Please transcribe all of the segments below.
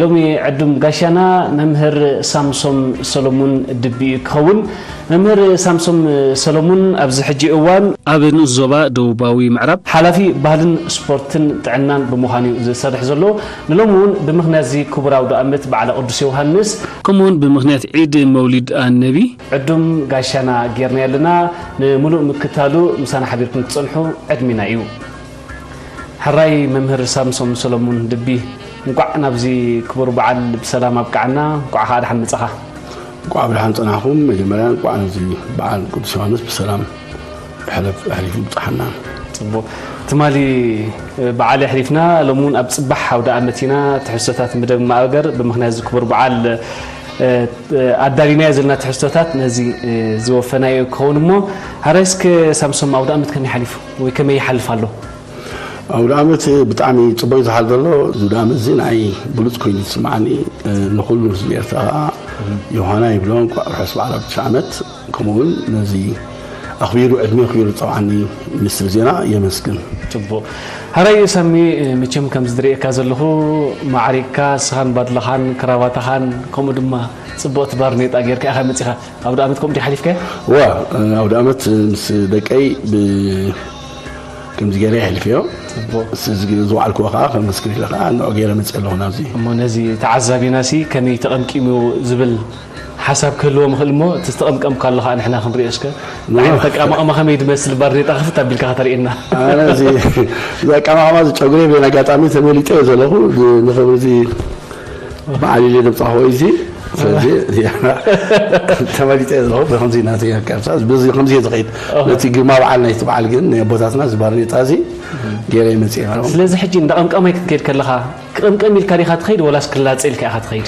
ሎሚ ዕዱም ጋሻና መምህር ሳምሶም ሰሎሙን ድቢ እዩ ክኸውን። መምህር ሳምሶም ሰሎሙን ኣብዚ ሕጂ እዋን ኣብ ንኡስ ዞባ ደቡባዊ ምዕራብ ሓላፊ ባህልን ስፖርትን ጥዕናን ብምዃን እዩ ዝሰርሕ ዘሎ። ንሎሚ እውን ብምኽንያት እዚ ክቡር ኣውደ ኣመት በዓለ ቅዱስ ዮሃንስ ከምኡውን ብምኽንያት ዒድ መውሊድ ኣነቢ ዕዱም ጋሻና ጌርና ኣለና። ንምሉእ ምክታሉ ምሳና ሓቢርኩም ክትጸንሑ ዕድሚና እዩ። ሕራይ መምህር ሳምሶም ሰሎሙን ድቢ፣ እንቋዕ ናብዚ ክቡር በዓል ብሰላም ኣብቃዓና፣ እንቋዕ ኸኣ ደሓን መጻኻ። እንቋዕ ብደሓን ጸናሕኩም። መጀመርያ እንቋዕ ናብዚ በዓል ቅዱስ ዮሃንስ ብሰላም ሕለፍ-፣ ኣሕሊፉ ብጽሓና። ጽቡቕ። ትማሊ በዓል የሕሊፍና፣ ሎሚ እውን ኣብ ጽባሕ ኣውደ ኣመት ኢና። ትሕዝቶታት ምደብ ማእገር ብምኽንያት እዚ ክቡር በዓል፣ እ፣ ኣዳሊናዮ ዘለና ትሕዝቶታት ነዚ፣ እ፣ ዝወፈናዮ ክኸውን እሞ፣ ሕራይ እስከ ሳምሶም ኣውደ ኣመት ከመይ ሓሊፉ ወይ ከመይ ይሓልፍ ኣሎ? ኣውደ ኣመት ብጣዕሚ ጽቡቕ እዩ ዝሓል ዘሎ። እዚ ኣውደ ኣመት እዚ ንዓይ ብሉጽ ኮይኑ ይስምዓኒ። እ፣ ንኹሉ ህዝቢ ኤርትራ ኸኣ ዮሃና ይብሎ፣ እንቋዕ ርሑስ በዓል ኣውደ ኣመት። ከምኡ እውን ነዚ ኣኽቢሩ፣ ዕድመ ኣኽቢሩ ዝጸውዓኒ ሚኒስትሪ ዜና የመስግን። ጽቡቕ። ሕራይ ሳሚ፣ መቸም ከም ዝርእየካ ዘለኹ ማዕሪግካ፣ ንስኻን ባድላኻን ክራባታኻን ከምኡ ድማ ጽብቕቲ ባርኔጣ ጌርካ ኢኻ መጺኻ። ኣውደ ኣመት ከምኡ ዲኻ ሓሊፍካዮ? እዋ፣ ኣውደ ኣመት ምስ ደቀይ ብ-፣ ከምዚ ገይረ የሕሊፈዮ። ጽቡቕ። እዚ ዝግ-፣ ዝወዓልክዎ ከኣ ከመስግን ኢለ ከኣ ንዕኡ ገይረ መጺአ ኣለኹ ናብዚ። እሞ ነዚ ተዓዛቢናሲ ከመይ ተቐምቂሙ ዝብል ሓሳብ ክህልዎ ምኽእል እሞ፣ እቲ ዝተቐምቀምካሉ ከኣ ንሕና ክንሪኦ እስከ። ኖ። ንዓይ ኣቀማቕማ ከመይ ድመስል ባርኔጣ ክፍት ኣቢልካ ከተርእየና። ኣነ እዚ፣ እዚ ኣቀማቕማ እዚ ጨጉሪ ብን ኣጋጣሚ ተመሊጠ እየ ዘለኹ። ብ-፣ ንኽብሪ እዚ በዓል ኢለ ዘምጻእክዎ እዩ እዚ። ስለዚ፣ ተመሊጠ እየ ዘለኹ። ብኸምዚ ናተይ ኣካርሳ፣ በዚ ከምዚ እየ ዝኸይድ። ኦሆ። ነቲ ግርማ በዓል ናይቲ በዓል ግን፣ ናይ ኣቦታትና እዚ ባርኔጣ እዚ ገይረ እየ መጺአ። ስለዚ ሕጂ እንዳ ቀምቃማይ ክትከይድ ከለኻ፣ ክቕምቀም ኢልካ ዲኻ ትኸይድ ወላስ ክላጸ ኢልካ ኢኻ ትኸይድ?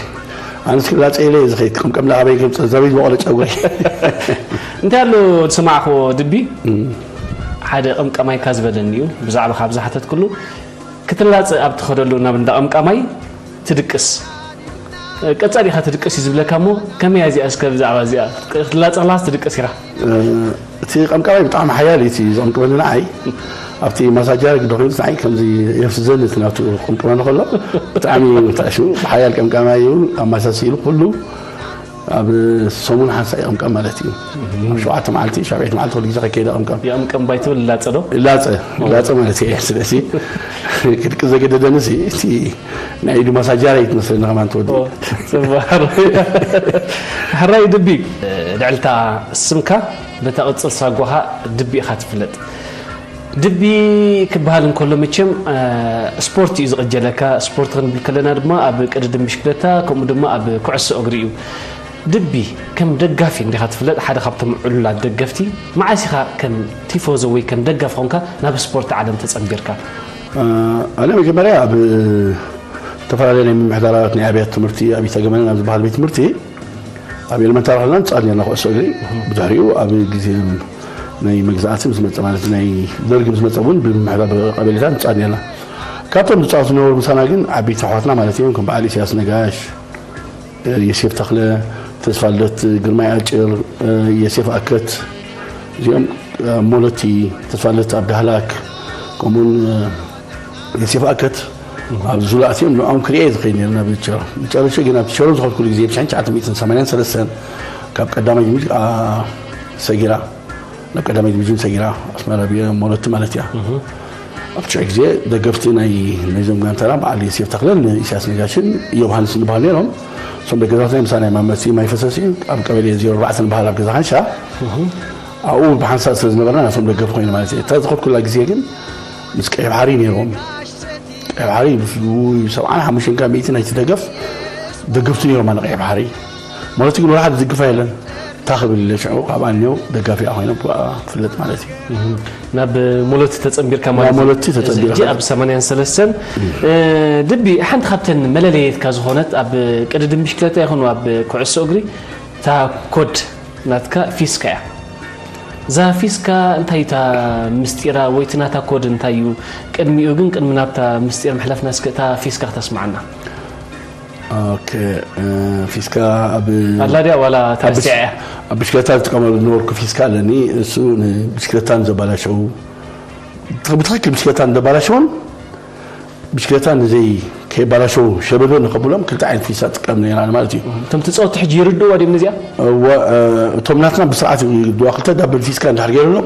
ኣነስ ክላጸ ኢለ እየ ዝኸይድ። ክቕምቀም ዳኣ ኣበይ ከምጽእ፣ ዘበይ ዝበቖለ ጨጉሪ። እንታይ ኣሎ ዝሰማዕክዎ ድቢ? እም። ሓደ ቀምቀማይካ ዝበለኒ እዩ፣ ብዛዕባኻ ኣብ ዝሓተትክሉ፣ ክትላጸ ኣብ ትኸደሉ ናብ እንዳ ቀምቃማይ ትድቅስ። ቀጻሊ ኢኻ ትድቅስ እዩ ዝብለካ እሞ፣ ከመይ እያ እዚኣ እስከ ብዛዕባ እዚኣ? ክትላጸ ከለኻስ ትድቅስ ኢኻ? እ፣ እቲ ቀምቀማይ ብጣዕሚ ሓያል እዩ፣ እቲ ዝቕምቅመኒ ንዓይ። ኣብቲ ማሳጀር ግደ ኮይኑ ንዓይ ከምዚ የፍዝዘኒ እቲ ናቱ ቅምቅመኒ ከሎ። ብጣዕሚ እዩ ተዕሽው፣ ሓያል ቀምቀማይ እዩ፣ ኣመሳሲሉ ኩሉ ኣብ ሰሙን ሓንሳእ ይቕምቀም ማለት እዩ። ኣብ ሸውዓተ መዓልቲ፣ ሻብዒት መዓልቲ ኩሉ ግዜ ከይከይደ ይቕምቀም። ይቕምቀም ባይ ትብል ይላጸ ዶ? ይላጸ፣ ኦ። ይላጸ ማለት እየ። ስለዚ ክድቅስ ዘገደደኒ እዚ፣ እቲ ናይ ኢዱ ማሳጀር እዩ ትመስለኒ ከማን ትወዲ። ኦ፣ ጽቡቕ። ሕራይ ድቢ፣ ልዕልታ ስምካ በታ ቅጽል ሳጓኻ ድቢ ኢኻ ትፍለጥ። ድቢ ክበሃል እንከሎ መቸም፣ እ፣ ስፖርት እዩ ዝቕጀለካ። ስፖርት ክንብል ከለና ድማ ኣብ ቅድድም ብሽክለታ፣ ከምኡ ድማ ኣብ ኩዕሶ እግሪ እዩ። ድቢ፣ ከም ደጋፊ እንዲኻ ትፍለጥ፣ ሓደ ካብቶም ዕሉላት ደገፍቲ። መዓስ ኢኻ ከም ቲፎዞ ወይ ከም ደጋፊ ኾንካ ናብ ስፖርት ዓለም ተጸንቢርካ? እ፣ ኣነ መጀመርያ ኣብ ዝተፈላለዩ ናይ ምምሕዳራት ናይ ኣብያተ ትምህርቲ፣ ኣብ ኢተገመነ ናብ ዝበሃል ቤት ትምህርቲ ኣብ ኤለመንታሪ ከለና ንጻወት ኔርና ኩዕሶ እግሪ። ብድሕሪኡ ኣብ ግዜ ናይ መግዛእቲ ምስ መጸ፣ ማለት ናይ ደርጊ ምስ መጸ እውን ብምምሕዳር ቀበሌታት ንጻወት ኔርና። ካብቶም ዝጻወቱ ዝነበሩ ምሳና ግን ዓበይቲ ኣሕዋትና ማለት እዮም፣ ከም በዓል ኢሳያስ ነጋሽ፣ ዮሴፍ ተኽለ፣ ተስፋልደት ግርማይ ኣጭር፣ ዮሴፍ ኣከት፣ እዚኦም ኣብ ሞለቲ፣ ተስፋልደት ኣብ ዳህላክ፣ ከምኡውን ዮሴፍ ኣከት ኣብ ዙላ ኣትዮም ንዕኦም ክሪኤ ዝኸይድ ነይሩ ናብ ቸሮ። መጨረሻ ግን ኣብ ቸሮ ዝኸድኩሉ ግዜ ብ ሸሕን ትሽዓተ ሚእትን ሰማንያን ሰለስተን ካብ ቀዳማይ ዲቪ-፣ ኣ፣ ሰጊራ፣ ናብ ቀዳማይ ዲቪዥን ሰጊራ፣ ኣስመራ ብየ ሞለቲ ማለት እያ። ኣብቲ ሽዑ ግዜ ደገፍቲ ናይ፣ ናይዞም ጋንታና በዓል ዮሴፍ ተኽለን ኢሳያስ ነጋሽን ዮሃንስ ዝበሃሉ ነይሮም። እቶም ደገፍትና ምሳና ማመሲ ማይ ፈሰሲ ኣብ ቀበሌ ዜሮ ኣርባዕተ ዝበሃል ኣብ ገዛ ሓንሻ፣ ኣብኡ ብሓንሳብ ስለ ዝነበርና ናቶም ደገፍቲ ኮይነ ማለት እዩ። እታ ዝኸድኩላ ግዜ ግን ምስ ቀይሕ ባሕሪ ነይሮም። ቀይሕ ባሕሪ ምስ ሰብዓን ሓሙሽተን ካብ ሚእቲ ናይቲ ደገፍ ደገፍቲ ነይሮም ኣነ ቀይሕ ባሕሪ። ማለት ግን ወላ ሓደ ዝድግፋ የለን። እንታይ ክብል ኢለ ሽዑ ካብ ኣንዮ ደጋፊኣ ኮይነ ብኣ ክፍለጥ ማለት እዩ። እህ፣ ናብ ሞለቲ ተጸንቢርካ ማለት ናብ እዩ። ሞለቲ ተጸንቢረ ሕጂ ከ- ኣብ ሰማንያን ሰለስተን፣ እ፣ ድቢ ሓንቲ ካብተን መለለየትካ ዝኾነት ኣብ ቅድድም ብሽክለታ ይኹን ኣብ ኩዕሶ እግሪ እታ ኮድ ናትካ ፊስካ እያ። እዛ ፊስካ እንታይ እታ ምስጢራ ወይ እቲ ናታ ኮድ እንታይ እዩ? ቅድሚኡ ግን ቅድሚ ናብታ ምስጢር ምሕላፍና እስከ እታ ፊስካ ክተስምዓና። ኦኬ፣ እ፣ ፊስካ ኣብ ኣላ ድያ ዋላ ኣብ ብሽ-፣ ተረሲዓ እያ? ኣብ ብሽክለታ ዝጥቀመሉ ዝነበርኩ ፊስካ ኣለኒ። እሱ ንብሽክለታ ንዘባላሸው፣ ብትኽክል ብሽክለታ ንዘባላሸውን ብሽክለታ ንዘይ ባላሸው ሸበሎ ንኸብሎም ክልተ ዓይነት ፊስካ ጥቀም ነና ማለት እዩ። እቶም ተፃወቲ ሕጂ ይርድእዋ ድዮም ነዚኣ? እወ፣ እ፣ እቶም ናትና ብስርዓት ይድዋ ክልተ ዳብል ፊስካ እንድሕር ገይረሎም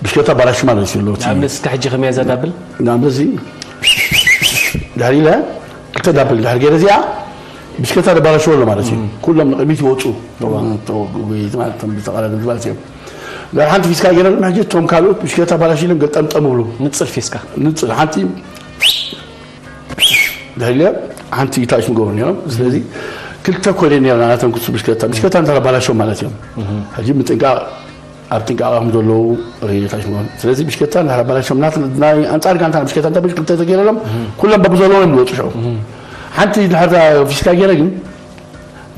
ብሽከታ ባላሽ ማለት እዩ። ኣለዎ እቲ ንኣብነት እስከ ሕጂ ከመይ እያ እዛ ዳብል? ንኣብነት እዚ ድሕር ኢለ ክልተ ዳብል ድሕር ገይረ እዚኣ ብሽከታ ደባላሽዎ ኣሎ ማለት እዩ። ኩሎም ንቕድሚት ይወፁ። ተወጉጉይቲ ማለት እዮም፣ ብተቓራኒ ማለት እዮም። ድሕር ሓንቲ ፊስካ ገይረሎም ሕጂ እቶም ካልኦት ብሽከታ ባላሽ ኢሎም ገልጠምጠም ብሉ። ንፅል ፊስካ ንፅል ሓንቲ ድሕር ኢለ ሓንቲ ታሽ ንገብሩ ነይሮም። ስለዚ ክልተ ኮደ ነርና ናቶም ክሱ ብሽከታ ብሽከታ እንተባላሸው ማለት እዮም። ሕጂ ምጥንቃቕ ኣብ ጥንቃቐ ከም ዘለዉ ሬዲዮታት ይኾኑ። ስለዚ ብሽከታ እንድሕር ኣባላሽዮም ናት ናይ ኣንጻር ጋንታ ብሽከታ እንተ ብሽከታ ተገይረሎም ኩሎም በብዘለዎም እዮም ዝወጡ። ሽዑ ሓንቲ ድሕር ፊስካ ገይረ ግን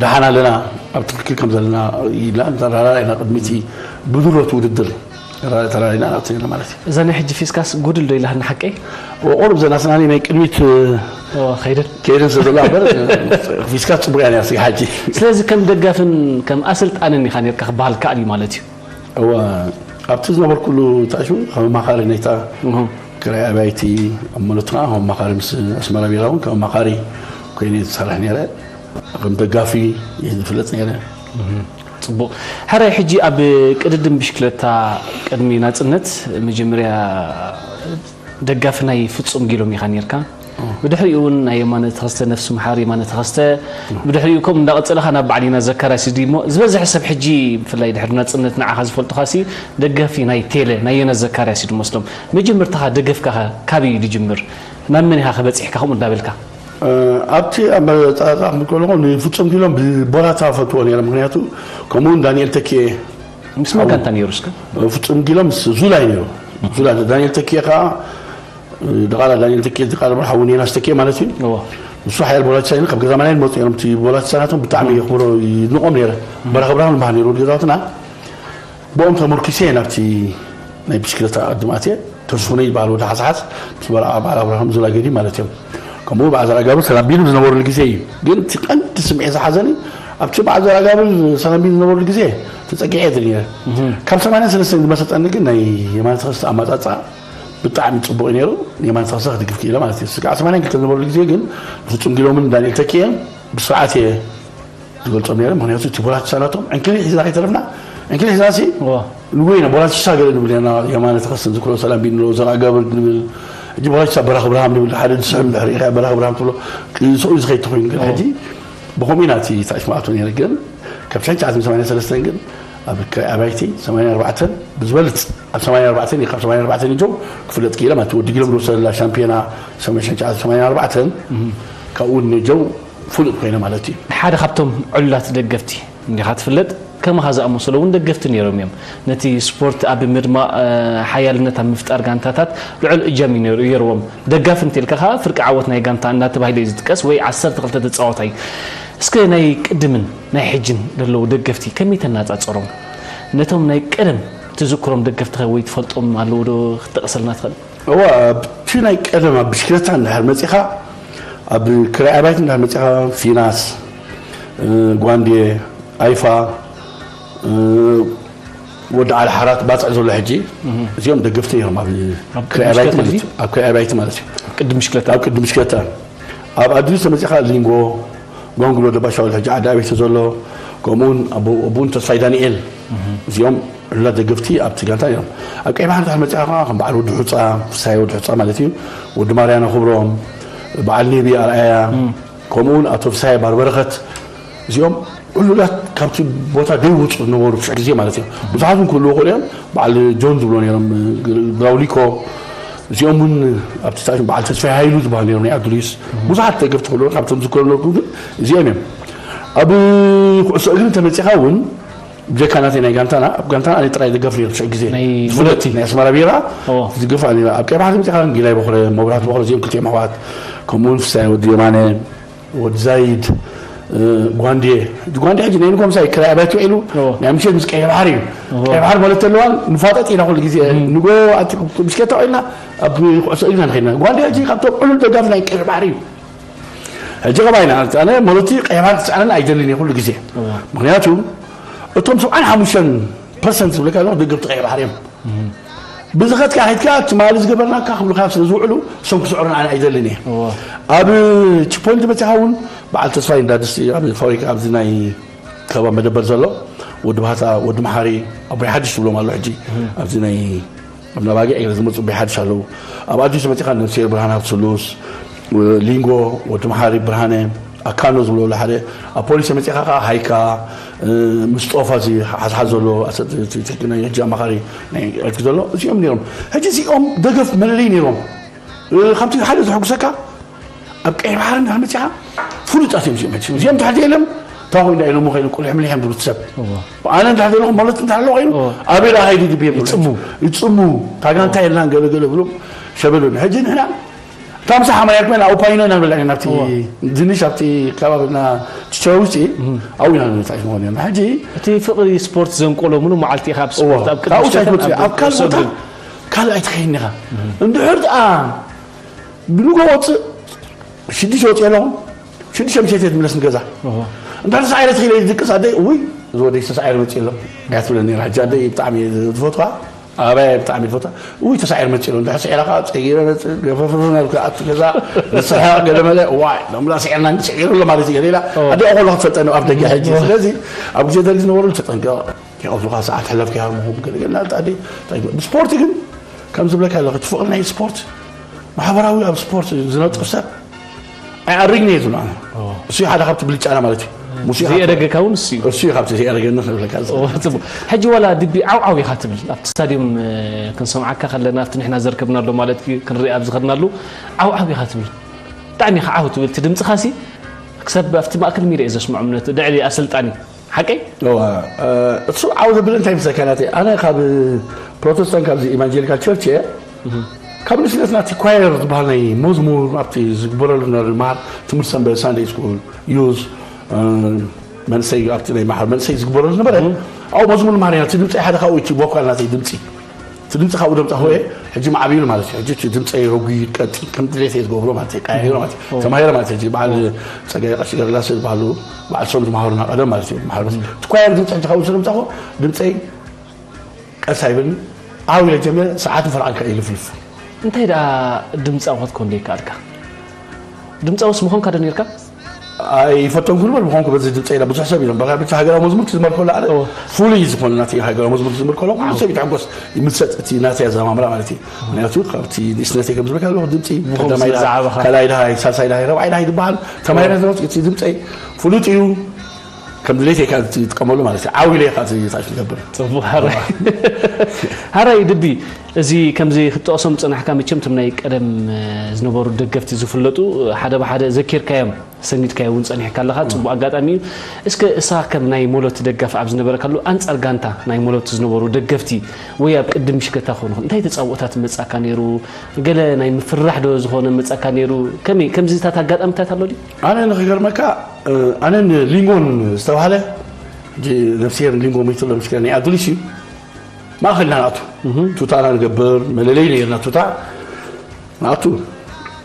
ደሓን ኣለና ኣብ ትክክል ከም ዘለና ኢላ ተራራ ኢና ቅድሚቲ ብድሮት ውድድር ተራራ ኢና ናብቲ ማለት እዩ። እዛ ናይ ሕጂ ፊስካስ ጉድል ዶ ኢላህና ሓቀይ? ቁሩብ ዘናስናኒ ናይ ቅድሚት ከይደን ከይደን ስለ ዘሎ እምበር ፊስካ ጽቡቅ እያ ነይራ ስጋ ሓጂ። ስለዚ ከም ደጋፍን ከም ኣሰልጣንን ኢኻ ነርካ ክበሃል ከኣል እዩ ማለት እዩ። እወ ኣብቲ ዝነበርኩሉ ታሹ ከም ኣማኻሪ ነይታ ክራይ ኣባይቲ ኣብ መለትና ከም ኣማኻሪ ምስ ኣስመራ ቢራ እውን ከም ኣማኻሪ ኮይነ ዝሰርሕ ነይረ። ከም ደጋፊ እየ ዝፍለጥ ነይረ። ጽቡቅ። ሕራይ ሕጂ ኣብ ቅድድም ብሽክለታ ቅድሚ ናጽነት መጀመርያ ደጋፊ ናይ ፍጹም ጊሎም ኢኻ ነርካ። ብድሕሪኡ እውን ናይ የማነ ተኸስተ ነፍሲ ምሓር የማነ ተኸስተ ብድሕሪኡ ከምኡ እንዳቐጸለኻ ናብ በዓል ዮናስ ዘካርያስ እዩ ድሞ ዝበዝሐ ሰብ ሕጂ ብፍላይ ድሕሪ ናጽነት ንዓኻ ዝፈልጡኻሲ ደጋፊ ናይ ቴለ ናይ ዮናስ ዘካርያስ እዩ ድመስሎም። መጀመርታኻ ደገፍካ ካበይ እዩ ዝጅምር? ናብ መን ኢኻ ከበጺሕካ ከምኡ እንዳበልካ? ኣብቲ ኣመጣጣ ክብል ከለኹ ንፍጹም ጊሎም ብቦላታ ፈልጥዎ ነይረ። ምክንያቱ ከምኡ እውን ዳንኤል ተኪኤ ምስ መን ጋንታ ነይሩ እስከ? ፍጹም ጊሎም ምስ ዙላይ ነይሩ። ዙላይ ዳንኤል ተኪኤ ከዓ ድቓላ ዳንኤል ተኪኤ ድቓላ ሓውኒ ዮናስ ተኪኤ ማለት እዩ። እዎ። ንሱ ሓያል ቦላቲሳ እዩ። ካብ ገዛ ማላይ ንመፁ እዮም። እቲ ቦላቲሳ ናቶም ብጣዕሚ የኽብሮ ይድንቖም ነይረ። በረኸ ብርሃኑ በሃል ነይሩ ወዲ ገዛውትና። ብኦም ተመርኪሰ እየ ናብቲ ናይ ብሽክለታ ቅድም ኣትየ። ተስፉነይ ይበሃል ወዲ ሓስሓስ ምስ በረኣ በዓል ኣብርሃም ዙላ ገዲ ማለት እዮም። ከምኡ በዓል ዘርኣጋብር ሰላም ቢኑ ዝነበሩሉ ግዜ እዩ። ግን እቲ ቀንዲ ስምዒት ዝሓዘኒ ኣብቲ በዓል ዘርኣጋብር ሰላም ቢኑ ዝነበሩሉ ግዜ ተፀጊዐ እየ ነይረ። ካብ ሰማንያ ሰለስተ ዝመሰጠኒ ግን ናይ የማነ ተኸስተ ኣመፃፅኣ ብጣዕሚ ፅቡቅ እዩ ነይሩ። የማነ ተኸስተ ክድግፍ ክኢለ ማለት እዩ። ስጋዕ ሰማንያ ክልተ ዝነበሩሉ ግዜ ግን ፍፁም ጊሎምን ዳንኤል ተኪኤን ብስርዓት እየ ዝገልፆም ነይረ። ምክንያቱ እቲ ቦላቲሳ ናቶም ዕንክሊል ሒዝና ከይተረፍና ዕንክሊል ሒዝና ሲ ንጎይና ቦላቲሳ ገለ ንብል ነርና። የማነ ተኸስተ ዝክሮ ሰላም ቢንሎ ዘርኣጋብር ንብል። ሕጂ ቦላቲሳ በራኽ ብርሃም ንብል። ሓደ ዝስሕም ድሕሪ ኢኻ በራኽ ብርሃም ትብሎ ስቕ ዝኸይድ ተኮይኑ ግን ሕጂ ብኸምኡ ኢና እቲ ታሽማኣቶ ነይረ። ግን ካብ ትሽዓን ትሽዓትን ሰማንያን ሰለስተን ግን ኣብ ክራይ ኣባይቲ ሰማንያን ኣርባዕተን ብዝበልፅ ኣብ ሰማንያን ኣርባዕተን ካብ ሰማንያን ኣርባዕተን ንጀው ክፍለጥ ክኢለ ማለት ወዲ ጊሎም ዝወሰደላ ሻምፒዮና ሰማንያን ኣርባዕተን ካብኡ ንጀው ፍሉጥ ኮይነ ማለት እዩ። ሓደ ካብቶም ዕሉላት ደገፍቲ እንዲኻ ትፍለጥ። ከማኻ ዝኣመሰሉ እውን ደገፍቲ ነይሮም እዮም። ነቲ ስፖርት ኣብ ምድማቕ ሓያልነት ኣብ ምፍጣር ጋንታታት ልዑል እጃም እዩ ነይሩ ገይርዎም። ደጋፊ እንተልካ ከዓ ፍርቂ ዓወት ናይ ጋንታ እናተባሂለ እዩ ዝጥቀስ ወይ ዓሰርተ ክልተ ተፃዋታይ። እስከ ናይ ቅድምን ናይ ሕጅን ዘለዉ ደገፍቲ ከመይ ተናፃፅሮም? ነቶም ናይ ቀደም ትዝክሮም ደገፍትኸ ወይ ትፈልጦም ኣለዉ ዶ ክትጠቕሰልና ትኽእል? እዋ ኣብቲ ናይ ቀደም ኣብ ብሽክለታ እንድሕር መፂኻ ኣብ ክራይ ኣባይቲ እንድሕር መፂኻ ፊናስ ጓንዴ ኣይፋ ወዲ ዓሊ ሓራት ባፅዕ ዘሎ ሕጂ እዚኦም ደገፍቲ እዮም ኣብ ክራይ ኣባይቲ ማለት እዩ። ኣብ ቅድም ሽክለታ ኣብ ቅድም ሽክለታ ኣብ ኣድሪስ ተመፂኻ ሊንጎ ጓንጉሎ ደባሻውል ሕጂ ዓዲ ኣበይቲ ዘሎ ከምኡውን ኣቦን ተስፋይ ዳንኤል እዚኦም ዕሉላት ደገፍቲ ኣብቲ ጋንታ እዮም። ኣብ ቀይ ባሕሪ ድሕር መፂኻ ከዓ ከም በዓል ወዲ ሑፃ ፍሳይ ወዲ ሑፃ ማለት እዩ ወዲ ማርያና ክብሮም በዓል ኔቢ ኣርኣያ ከምኡውን ኣቶ ፍሳይ ባርበረኸት እዚኦም ዕሉላት ካብቲ ቦታ ደይወፁ ዝነበሩ ሽዑ ግዜ ማለት እዮም። ብዙሓት እውን ክህልዎ ክእሉ እዮም። በዓል ጆን ዝብሎ ነይሮም ግራውሊኮ እዚኦም እውን ኣብቲ ስታሽን በዓል ተስፋይ ሃይሉ ዝበሃሉ ነይሮም ናይ ኣዱሊስ ብዙሓት ደገፍቲ ክህልዎ ካብቶም ዝዝከሩ ነበርኩም ግን እዚኦም እዮም። ኣብ ኩዕሶ እግሪ እንተመፂኻ እውን ብጀካ ናተይ ናይ ጋንታና ኣብ ጋንታና ኣነ ጥራይ ደገፍ ነይሩ ሽዑ ግዜ ናይ ዝፍለጥ ናይ ኣስመራ ቢራ ዝገፍ ኣብ ቀይ ባሕሪ መፂኻ ጊላይ በኽረ መብራት በኽረ እዚኦም ክልቲኦም ኣሕዋት ከምኡውን ፍሳይ ወዲ የማነ ወዲ ዛይድ ጓንዴ ጓንዴ ሕጂ ናይ ንጎምሳይ ክራይ ኣባይቲ ውዒሉ ናይ ምሸት ምስ ቀይሕ ባሕሪ እዩ። ቀይሕ ባሕሪ ማለት ኣለዋን ንፋጠጥ ኢና ኩሉ ግዜ ንጎ ብሽከታ ውዒልና ኣብ ኩዕሶ ኢልና ንኸድና ጓንዴ ሕጂ ካብቶም ዕሉል ደጋፊ ናይ ቀይሕ ባሕሪ እዩ። ሕጂ ቀባይና ኣነ መለቲ ቀይሕ ባሕሪ ክፅዕነን ኣይደልን እየ ኩሉ ግዜ ምክንያቱ እቶም ሰብዓን ሓሙሽተን ፐርሰንት ዝብለካ ዘለኹ ደገፍቲ ቀይሕ ባሕሪ እዮም። ብዝኸትካ ኸድካ ትማሊ ዝገበርናካ ክብሉካ ስለ ዝውዕሉ እሶም ክስዕሩን ኣነ ኣይደልን እየ። ኣብ ቺፖይንት መፂኻ እውን በዓል ተስፋይ እንዳድስ ኣብ ፋብሪካ ኣብዚ ናይ ከባቢ መደበር ዘሎ ወዲ ባህታ ወዲ መሓሪ ኣቦይ ሓድሽ ትብሎም ኣሎ ሕጂ ኣብዚ ናይ ኣብ ናባጊዕ ገለ ዝመፁ ኣቦይ ሓድሽ ኣለዉ። ኣብ ኣዲስ መፂኻ ነብስሄር ብርሃን ሃብተስሉስ ሊንጎ ወዲ መሓሪ ብርሃነ ኣካኖ ዝብሎ ሓደ ኣብ ፖሊስ መፂኻ ከዓ ሃይካ ምስጦፋ እዚ ሓዝሓዝ ዘሎ ሕጂ ኣማኻሪ ናይ ዕርቂ ዘሎ እዚኦም ነይሮም። ሕጂ እዚኦም ደገፍ መለለይ ነይሮም። ካብቲ ሓደ ዘሐጉሰካ ኣብ ቀይ ባሕሪ እንድሕር መፂኻ ፍሉጣት እዮም እዚኦም። ሕጂ እዚኦም ትሕቲ የለም ታኹ እንዳ ኢሎም ከይኑ ቁልሕ ምልሕ እዮም ዝብሉ ሰብ ኣነ እንድሕር ዘለኹ ማለት እንድሕር ኣለኹ ኮይኑ ኣበይ ደኣ ከይዱ ድብዮም ይፅሙ። ይፅሙ። ታጋንታ የላን ገለገለ ብሎም ሸበሉን ሕጂ ንሕና እታ ምሳሕ ኣማርያ ክመን ኣብኡ ፓይኖ ኢና ንበልዕ ናብቲ ድንሽ ኣብቲ ከባቢ ና ችቸሮ ውሽጢ ኣብኡ ኢና ንምንታይ ክኾን እዮም ሕጂ እቲ ፍቕሪ ስፖርት ዘንቆሎ ሙሉ መዓልቲ ኢኻ ኣብ ስፖርት ኣብ ቅድሚ ካብኡ ሸተን ሳይኮት ኣብ ካልእ ቦታ ካልእ ኣይትኸይን ኢኻ እንድሕር ደኣ ብንጎ ወፅእ ሽዱሽተ ወፅእ ኣለኹ ሽዱሽተ ምሸት እየ ትምለስ ንገዛ እንድሕር ሰዓረ ትኽኢለ ድቅስ ኣደይ ውይ እዚ ወደይ ተሳዒሩ መፅእ ኣሎ እያ ትብለኒ ነራ ሕጂ ኣደይ ብጣዕሚ እየ ዝፈትዋ ኣባይ ብጣዕሚ ዝፈትዋ ውይ ተሳዒሩ መፅእ ኣሎ እንድሕር ስዒራ ከዓ ፀጊረ መፅእ ገፈፍፍ ናብካ ኣቱ ገዛ ንስሓቅ ገለ መለ ዋይ ሎምላ ስዒርና እንዲ ስዒሩ ኣሎ ማለት እዩ ገለ ኢላ ኣደይ ኣኮሎ ክትፈልጠኒ ኣብ ደገ ሕጂ ስለዚ ኣብ ግዜ ደርጊ ዝነበሩ ተጠንቀቕ ይቐትሉኻ ሰዓት ሕለፍካ ይሃርሙኹም ገለ ገለ ናብቲ ኣደይ እንታይ ይበል ብስፖርት ግን ከም ዝብለካ ኣለኹ እቲ ፍቕሪ ናይ ስፖርት ማሕበራዊ ኣብ ስፖርት ዝነጥፍ ሰብ ኣይኣርግን እየ ዝብሎ ኣነ እሱ ሓደ ካብቲ ብልጫና ማለት እዩ ሙሴ ካብ- ዘየረገካ እውን እሱ እዩ እሱ እዩ ካብቲ ዘየረገኒ ክብለካ ዝኽእል። ኦ፣ ጽቡቕ። ሕጂ ዋላ ድቢ ዓው ዓው ኢኻ ትብል ኣብቲ ስታድዮም እ፣ ክንሰምዓካ ከለና ኣብቲ ንሕና ዘርከብናሉ ማለት እዩ ክንርኢ ኣብ ዝኸድናሉ ዓው ዓው ኢኻ ትብል ብጣዕሚ ኢኻ ዓው ትብል እቲ ድምፅኻ ሲ ክሳብ ኣብቲ ማእከል ሚረ እዩ ዘስምዖም ነቲ ድዕሊ ኣሰልጣኒ ሓቀይ እዋ፣ እ፣ እሱ ዓው ዘብል እንታይ ምሰካ ናተይ ኣነ ካብ ፕሮቴስታንት ካብዚ ኢቫንጀሊካል ቸርች እየ ካብ ንእስነት ናቲ ኳየር ዝበሃል ናይ መዝሙር ኣብቲ ዝግበረሉ ዝነበረ ማር ትምህርቲ ሰንበት ሳንደይ ስኩል ዩዝ እ፣ መንሰይ ኣብቲ ናይ ማሕበር መንሰይ ዝግበረሉ ዝነበረ ኣብኡ መዝሙር ማር ኢና እቲ ድምፂ ሓደ ካብኡ እቲ ቮካል ናተይ ድምፂ እቲ ድምፂ ካብኡ ደምፃ ሆየ ሕጂ ማዕቢሉ ማለት እዩ ሕጂ እቲ ድምፀይ ረጉ ቀጢ ከም ድሌት እየ ዝገብሮ ማለት እዩ ቀያይሮ ማለት እዩ ተማሂረ ማለት እዩ በዓል ፀጋይ ቀሺ ገርላስ ዝበሃሉ በዓል ሶም ዝመሃሩና ቀደም ማለት እዩ ማሕበር እቲ ኳየር ድምፂ ሕጂ ካብኡ ስለምፃኹ ድምፀይ ቀስ ኣይብልን ዓው ኢለ ጀሚረ ሰዓትን ፈረቓን ከ ይልፍልፍ እንታይ ደኣ ድምፃዊ ክትኮን ዘይከኣልካ ድምፃውስ ምኾንካ ዶ ነርካ ኣይፈተንኩን በር ምኾንኩ በዚ ድምፀ ኢለ ብዙሕ ሰብ ኢሎም በቃ ብቻ ሃገራዊ መዝሙር ትዝመር ከሎ ኣነ ፍሉይ ዝኾነ ናቲ ሃገራዊ መዝሙር ትዝምር ከሎ ኩሉ ሰብ ይትሕጎስ ይምሰጥ እቲ ናቲ ኣዘማምራ ማለት እዩ ምክንያቱ ካብቲ ንእስነተይ ከም ዝበልካ ኣለኹ ድምፂ ቀዳማይ ድሃ ካልኣይ ድሃ ሳልሳይ ድሃ ረብዓይ ድሃ ይትበሃል ተማሂረ ዝነበርኩ እቲ ድምፀይ ፍሉጥ እዩ ከም ድሌት እየ ዝጥቀመሉ ማለት እዩ ዓው ኢለ እየ ዝገብር ፅቡቅ ሀራይ ሀራይ ድቢ እዚ ከምዚ ክትጠቕሶም ዝፀናሕካ መቸም እቶም ናይ ቀደም ዝነበሩ ደገፍቲ ዝፍለጡ ሓደ ብሓደ ዘኪርካዮም ሰኒድካዮ እውን ፀኒሕካ ኣለካ ፅቡቅ ኣጋጣሚ እዩ እስከ እሳ ከም ናይ ሞሎት ደጋፊ ኣብ ዝነበረካሉ ኣንፃር ጋንታ ናይ ሞሎት ዝነበሩ ደገፍቲ ወይ ኣብ ቅድም ሽከታ ክኾኑ እንታይ ተፃውኦታት መፃካ ነይሩ ገለ ናይ ምፍራሕ ዶ ዝኾነ መፃካ ነይሩ ከመይ ከምዚታት ኣጋጣሚታት ኣሎ ድዩ ኣነ ንክገርመካ ኣነን ሊንጎን ዝተባሃለ ነፍስሄር ሊንጎ ሚትሎ ምስኪና ናይ ኣዱሊስ እዩ ማእኸልና ንኣቱ ቱታና ንገብር መለለይ ነርና ቱታ ንኣቱ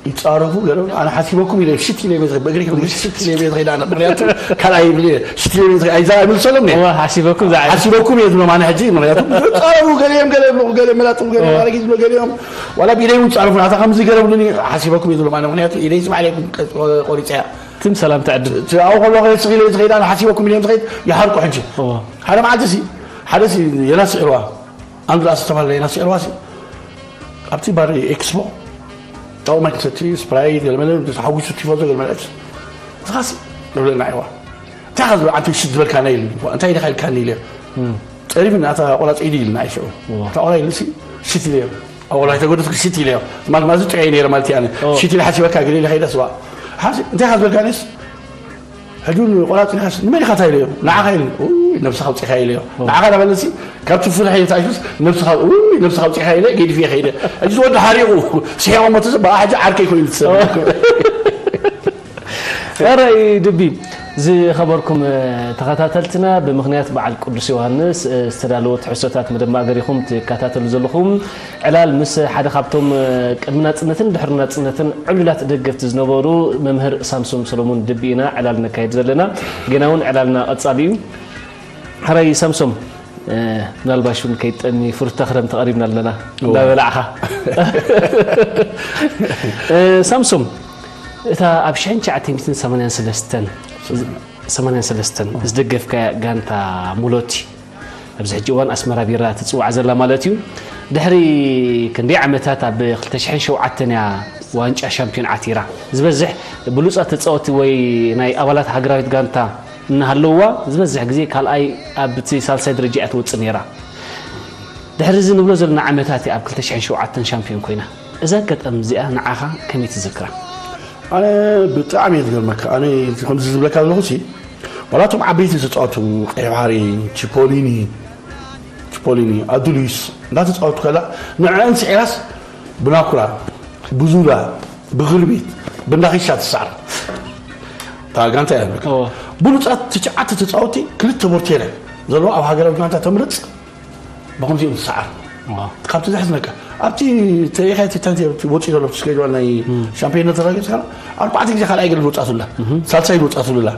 ይፃረፉ ገለ ኣነ ሓሲበኩም ኢለ ሽት ኢለ ቤት በእግሪ ከም ሽት ኢለ ቤት ኸይዳ ኣነ ምክንያቱ ካልኣይ ይብል እየ ሽት ኢለ ቤት ኣይዛ ኣይምልሰሎም እየ እዋ ሓሲበኩም ዝዓ ሓሲበኩም እየ ዝብሎም ኣነ ሕጂ ምክንያቱ ይፃረፉ ገለ እዮም ገለ ይብሉ ገለ መላጡ ገለ ማረጊ ዝብሎ ገለ እዮም ዋላ ብኢደይ እውን ፃረፉ ናታ ከምዚ ገለ ብሉኒ ሓሲበኩም እየ ዝብሎም ኣነ ምክንያቱ ኢደይ ዝባዕለይ ቆሪፀ እያ ትም ሰላም ትዕድል ኣብኡ ከሎ ከይድ ስኺለ ዝኸይድ ኣነ ሓሲበኩም ኢለ እዮም ዝኸይድ ይሓርቁ ሕጂ እዋ ሓደ መዓልቲ ሲ ሓደ ሲ የናስ ዕልዋ ኣንድራስ ዝተባለ የናስ ዕልዋ ሲ ኣብቲ ባር ኤክስፖ ኣብኡ ማይ ክንሰቲ ስፕራይት ገለመለ ሓጉሱ ቲፎዞ ገለመለ እስኻሲ ንብለና ዕልዋ እንታይ ኻ ዝብል ዓንተ ሽት ዝበልካ ናይ ኢሉ እንታይ ኢኻ ኢልካኒ ኢለ ጸሪፍና ኣታ ቆራጽ ኢዲ ኢልና ኣይሽዑ እታ ቆራ ኢሉ ሲ ሽት ኢለ ኣወላ ተጎደስኩ ሽት ኢለ ማለት ማለት ጥዑይ ነይረ ማለት ያነ ሽት ኢለ ሓሲበካ ገለ ኢለ ከይደ ስዋ ሓሲ እንታይ ኻ ዝበልካ ነስ ሕጂ ቆራጽ ኢልካ ንመን ኢኻ ኢለዮ ንዓኻ ኢሉ ነብስኻ ኣውጺኻ ኢለዮ ንዓኻ ዳበለሲ ካብቲ ፍርሒ ተኣሽስ ነብስኻ ነብስኻ ኣውጺኻ ኢለ ገዲፍ እየ ከይደ ሕጂ ዝወዲ ሓሪቑ ስሒቖ መተሰ በኣ ሕጂ ዓርከይ ኮይኑ ትሰብ ራይ ድቢ ዝኸበርኩም ተኸታተልትና ብምኽንያት በዓል ቅዱስ ዮሃንስ ዝተዳለወ ትሕዝቶታት መደብ ማእገር ኢኹም ትከታተሉ ዘለኹም ዕላል ምስ ሓደ ካብቶም ቅድሚ ናፅነትን ድሕሪ ናፅነትን ዕሉላት ደገፍቲ ዝነበሩ መምህር ሳምሶም ሰሎሞን ድቢ ኢና ዕላል ነካይድ ዘለና ገና እውን ዕላልና ቀፃሊ እዩ ሕራይ ሳምሶም ምናልባሽ እውን ከይጠሚ ፍሩታ ክረምቲ ቀሪብና ኣለና እንዳበላዕኻ። ሳምሶም፣ እታ ኣብ ሽሕን ትሽዓተ ሚእትን ሰማንያን ሰለስተን፣ ሰማንያን ሰለስተን ዝደገፍካያ ጋንታ ሙሎቲ ኣብዚ ሕጂ እዋን ኣስመራ ቢራ ትጽዋዕ ዘላ ማለት እዩ። ድሕሪ ክንደይ ዓመታት ኣብ ክልተ ሽሕን ሸውዓተን እያ ዋንጫ ሻምፒዮን ዓቲራ። ዝበዝሕ ብሉጻት ተጻወቲ ወይ ናይ ኣባላት ሃገራዊት ጋንታ እናሃለውዋ ዝበዝሕ ግዜ ካልኣይ ኣብቲ ሳልሳይ ደረጃ እያ ትወጽእ ነይራ። ድሕሪ እዚ ንብሎ ዘለና ዓመታት እያ ኣብ ክልተ ሽሕን ሸውዓተን ሻምፒዮን ኮይና። እዛ ኣጋጣሚ እዚኣ ንዓኻ ከመይ ትዝክራ? ኣነ ብጣዕሚ እየ ዝገርመካ። ኣነ ከምዚ ዝብለካ ዘለኹ ሲ ዋላ እቶም ዓበይቲ ዝፃወቱ ቀይ ባሕሪ፣ ቺፖሊኒ፣ ቺፖሊኒ፣ ኣዱሊስ እንዳተፃወቱ ከላ ንዕን ስዒራስ ብናኩራ፣ ብዙላ፣ ብግርቢት፣ ብእንዳኺሻ ትሰዓር እታ ጋንታ እያ። ብሉፃት ትሽዓተ ተፃወቲ ክልተ ቦርቴረ ዘለዎ ኣብ ሃገራዊ ጋንታ ተምርፅ ብኸምዚ እዮም ዝሰዓር። ካብቲ ዘሕዝነካ ኣብቲ ተሪኻ እቲ ታንቲ ወፂ ዘሎ ስኬጅዋል ናይ ሻምፒዮንነት ተረጋጊፅካ ኣርባዕተ ግዜ ካልኣይ ገለ ዝወፃትላ ሳልሳይ ዝወፃትሉላ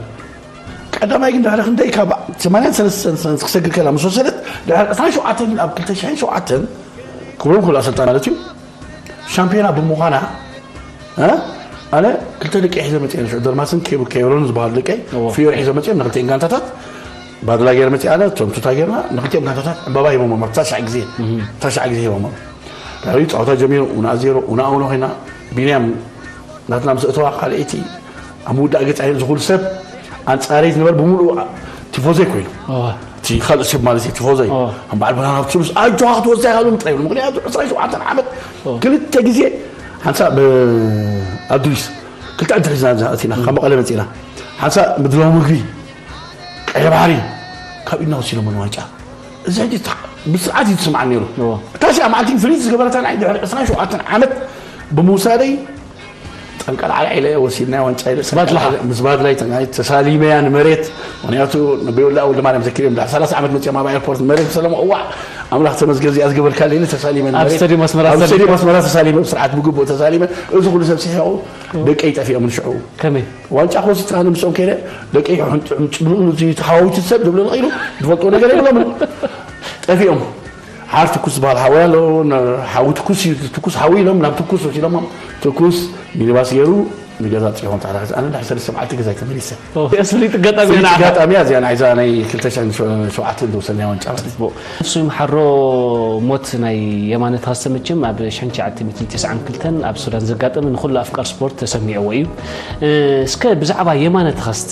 ቀዳማይ ግን ድሕሪ ክንደይ ካብ ሰማንያን ሰለስተን ክሰግር ከላ ምስ ወሰደት ድሕሪ ዕስራን ሸውዓተን ግን ኣብ ክልተ ሽሕን ሸውዓተን ክብሮም ክብሉ ኣሰልጣን ማለት እዩ ሻምፒዮና ብምዃና ኣነ ክልተ ደቂ ሒዘ መፅአ ንሽዑ ደርማስን ኬብሮን ዝበሃሉ ደቀይ ፍዮሪ ሒዘ መፅኦም ንክልቲኤን ጋንታታት ባድላ ገይረ መፅእ ኣነ እቶም ቱታ ገይርና ንክልቲኦም ጋንታታት ዕምባባ ሂቦሞም ታሻዕ ግዜ ታሻዕ ግዜ ሂቦሞም ድሕሪኡ ፀወታ ጀሚሩ ኡና ዜሮ ኡና ኡኖ ኮይና ቢንያም ናትና ምስ እተዋ ካልኣይቲ ኣብ ምውዳእ ገፃ እዚ ኩሉ ሰብ ኣንፃረይ ዝነበረ ብምሉእ ቲፎዘይ ኮይኑ እቲ ካልእ ሰብ ማለት እዩ ቲፎዘይ ኣምበዓል ብርሃን ሃብተስሉስ ኣጆኻ ክትወስዳ ይኽእሉ ጥራይ ይብሉ ምክንያቱ ዕስራን ሸውዓተን ዓመት ክልተ ግዜ ሓንሳብ ኣዱሊስ ክልተ ዕድል ሒዝና እዚና ካብ መቐለ መፂና ሓንሳብ ምድላው ምግቢ ቀይ ባሕሪ ካብ ኢድና ወሲዶሞ ንዋንጫ እዚ ሕጂ ብስርዓት እዩ ዝስምዓኒ ነይሩ እታ ሽኣ መዓልቲ ፍልይቲ ዝገበረታ ናይ ድሕሪ ዕስራን ሸውዓተን ዓመት ብምውሳደይ ጠንቀል ዓልዓ ኢለ ወሲድናያ ዋንጫ ኢለ ምስ ባድላይ ተሳሊመያ ንመሬት ምክንያቱ ነቤውላ ወልደማርያም ዘኪር እዮም ድሕሪ ሰላሳ ዓመት መፅኦም ኣብ ኤርፖርት ንመሬት ሰለሞ እዋዕ ኣምላኽ ተመስገን እዚኣ ዝገበርካ ኢለ ተሳሊመ ኣብ ስቴዲየም ኣስመራ ኣብ ስቴዲየም ኣስመራ ተሳሊመ ብስርዓት ብግቡእ ተሳሊመ እዚ ኩሉ ሰብ ስሒቑ ደቀይ ጠፊኦም ንሽዑ ከመይ ዋንጫ ክወስድ ከኣ ምስኦም ከይደ ደቀይ ሕንጥዑም ጭብልኡ እቲ ተሓዋዊቱ ሰብ ዝብሎ ኢሉ ዝፈልጥዎ ነገር የብሎምን ጠፊኦም ሓር ትኩስ ዝበሃል ሓወይ ኣሎ ሓዊ ትኩስ እዩ ትኩስ ሓዊ ኢሎም ናብ ትኩስ ወሲዶሞም ትኩስ ሚኒባስ ገይሩ ንገዛ ፅኦም ተዓላኸት ኣነ ድሕሪ ሰለስተ መዓልቲ ገዛይ ተመሊሰ ፍልይቲ ኣጋጣሚ ፍልይቲ ኣጋጣሚ እያ እዚኣ ናይዛ ናይ ክልተ ሽሕን ሸውዓተን ዝወሰድናያ ዋንጫ ማለት እዩ ንሱ ይምሓሮ ሞት ናይ የማነ ተኸስተ መቸም ኣብ ሽሕን ትሽዓተ ሚእትን ተስዓን ክልተን ኣብ ሱዳን ዘጋጠመ ንኹሉ ኣፍቃር ስፖርት ተሰሚዕዎ እዩ። እስከ ብዛዕባ የማነ ተኸስተ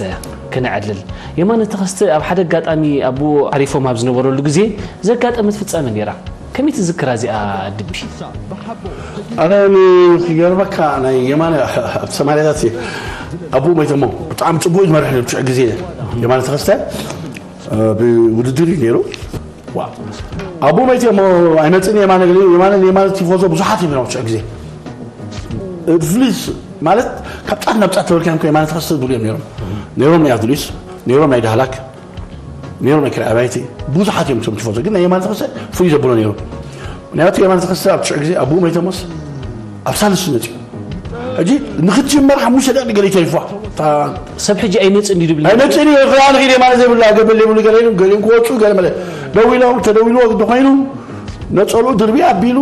ክነዕልል። የማነ ተኸስተ ኣብ ሓደ ኣጋጣሚ ኣቦኡ ዓሪፎም ኣብ ዝነበረሉ ግዜ ዘጋጠመት ፍጻመ ነይራ። ከመይ ትዝክራ እዚኣ ድቢ? ኣነ ክገርመካ ናይ የማነ ኣብቲ ሰማንያታት ኣቦኡ መይተሞ ብጣዕሚ ፅቡቅ ዝመርሕ ነሩ ትሽዕ ግዜ የማነ ተኸስተ ብውድድር እዩ ነይሩ ኣቦ መይት እሞ ኣይመፅን የማነ ገለ የማነ የማነ ቲፎዞ ብዙሓት እዮም ነሮም ትሽዕ ግዜ ፍሊስ ማለት ካብ ጫት ናብ ጫት ተበልካዮም ከ የማነ ተኸስተ ዝብሉ እዮም ነሮም ነሮም ናይ ኣዱሊስ ነሮም ናይ ዳህላክ ነሮም ናይ ክልተ ኣባይቲ ብዙሓት እዮም ቶም ቲፎዞ ግን ናይ የማነ ተኸስተ ፍሉይ ዘብሎ ነሩ ምክንያቱ የማነ ተኸስተ ኣብ ትሽዕ ግዜ ኣቦኡ መይተሞስ ኣብ ሳልስ መፅኡ ሕጂ ንክትጅመር ሓሙሽተ ደቂ ገለ ይተሪፍዋ ሰብ ሕጂ ኣይመፅን እዩ ድብል ኣይመፅን እዩ ክዳን ኺድ የማነ ዘይብሉ ኣገበል የብሉ ገለ ኢሉ ገሊኦም ክወፁ ገለ መለ ደው ኢሎም ተደዊልዎ ግዲ ኮይኑ ነፀልኡ ድርቢ ኣቢሉ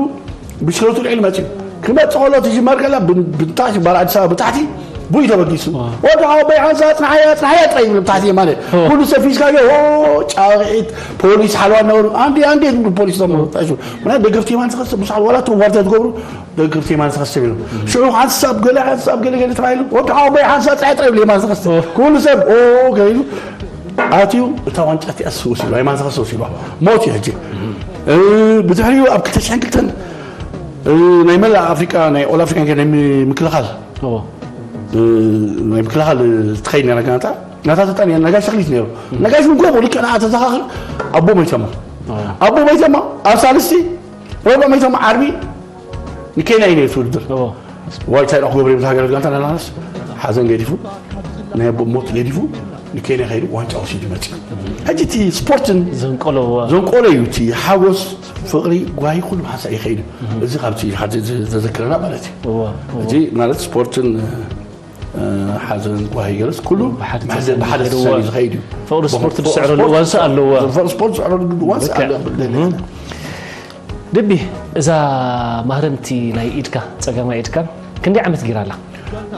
ብሽክለቱ ልዒሉ መፅኡ ክመፅእ ከሎ ትጅመር ከላ ብታሕቲ ባር ኣዲስ ኣበባ ብታሕቲ ብኡ ተበጊሱ ወዲ ሓወቦይ ሓንሳ ኣፅናሓያ ኣፅናሓያ ጥራይ ይብል ብታሕቲ የማነ ኩሉ ሰብ ፊዝካዮ ጫቂዒት ፖሊስ ሓለዋ እናበሉ ኣንዲ ኣንዲ ዝብሉ ፖሊስ ዞም ምክንያት ደገፍቲ የማነ ተኸስተ ብዙሓት ዋላ እቶም ዋርድያ ዝገብሩ ደገፍቲ የማነ ተኸስተ ይብሉ ሽዑ ሓንሳብ ገለ ሓንሳብ ገለ ገለ ተባሂሉ ወዲ ሓወቦይ ሓንሳ ጥራይ ጥራይ ይብል የማነ ተኸስተ ኩሉ ሰብ ኦ ገለ ኢሉ ኣትዩ እታ ዋንጫ እቲኣ ስውስ ኢሉ የማነ ተኸስተ ወሲድዋ ሞት እዩ ሕጂ ብድሕሪኡ ኣብ ክልተ ሽሕን ክልተን ናይ መላእ ኣፍሪቃ ናይ ኦል ኣፍሪካን ናይ ምክልኻል ናይ ምክልኻል ትኸይድ ነራ ጋንታ ናታ ተጣን ነጋሽ ተክሊት ነይሩ ነጋሽ ምንኮ ልክዕ ንዓ ተዘኻኽር ኣቦ መይተሞ ኣቦ መይተሞ ኣብ ሳልስቲ ረብዕ መይተሞ ዓርቢ ንኬንያ እዩ ነይሩ ውድድር ዋይታይ ዳኹ ገብረ ብዝሃገረ ጋንታ ናናስ ሓዘን ገዲፉ ናይ ኣቦ ሞት ገዲፉ ንኬንያ ከይዱ ዋንጫ ወሲዱ መፅኡ ሕጂ እቲ ስፖርትን ዘንቆሎ ዘንቆሎ እዩ እቲ ሓጎስ ፍቕሪ ጓሂ ኩሉ ሓንሳእ ይኸይድ እዩ እዚ ካብቲ ሓደ ዘዘክረና ማለት እዩ እዋ እዋ እዚ ማለት ስፖርትን ሓዘን ጓሂ ገለስ ኩሉ ብሓደ ብሓደ ተሰሚዑ ብሓደ ዝኸድዎ። ተሰሚዑ ዝኸይድ እዩ። ፍቕሪ ስፖርት ዝስዕረሉ እዋን ሰ ኣለዎ። ፍቕሪ ስፖርት ዝስዕረሉ እዋን ሰ ልክዕ። ኣለዎ። ድቢ፣ እዛ ማህረምቲ ናይ ኢድካ፣ ጸጋማይ ኢድካ ክንደይ ዓመት ጌራ ኣላ?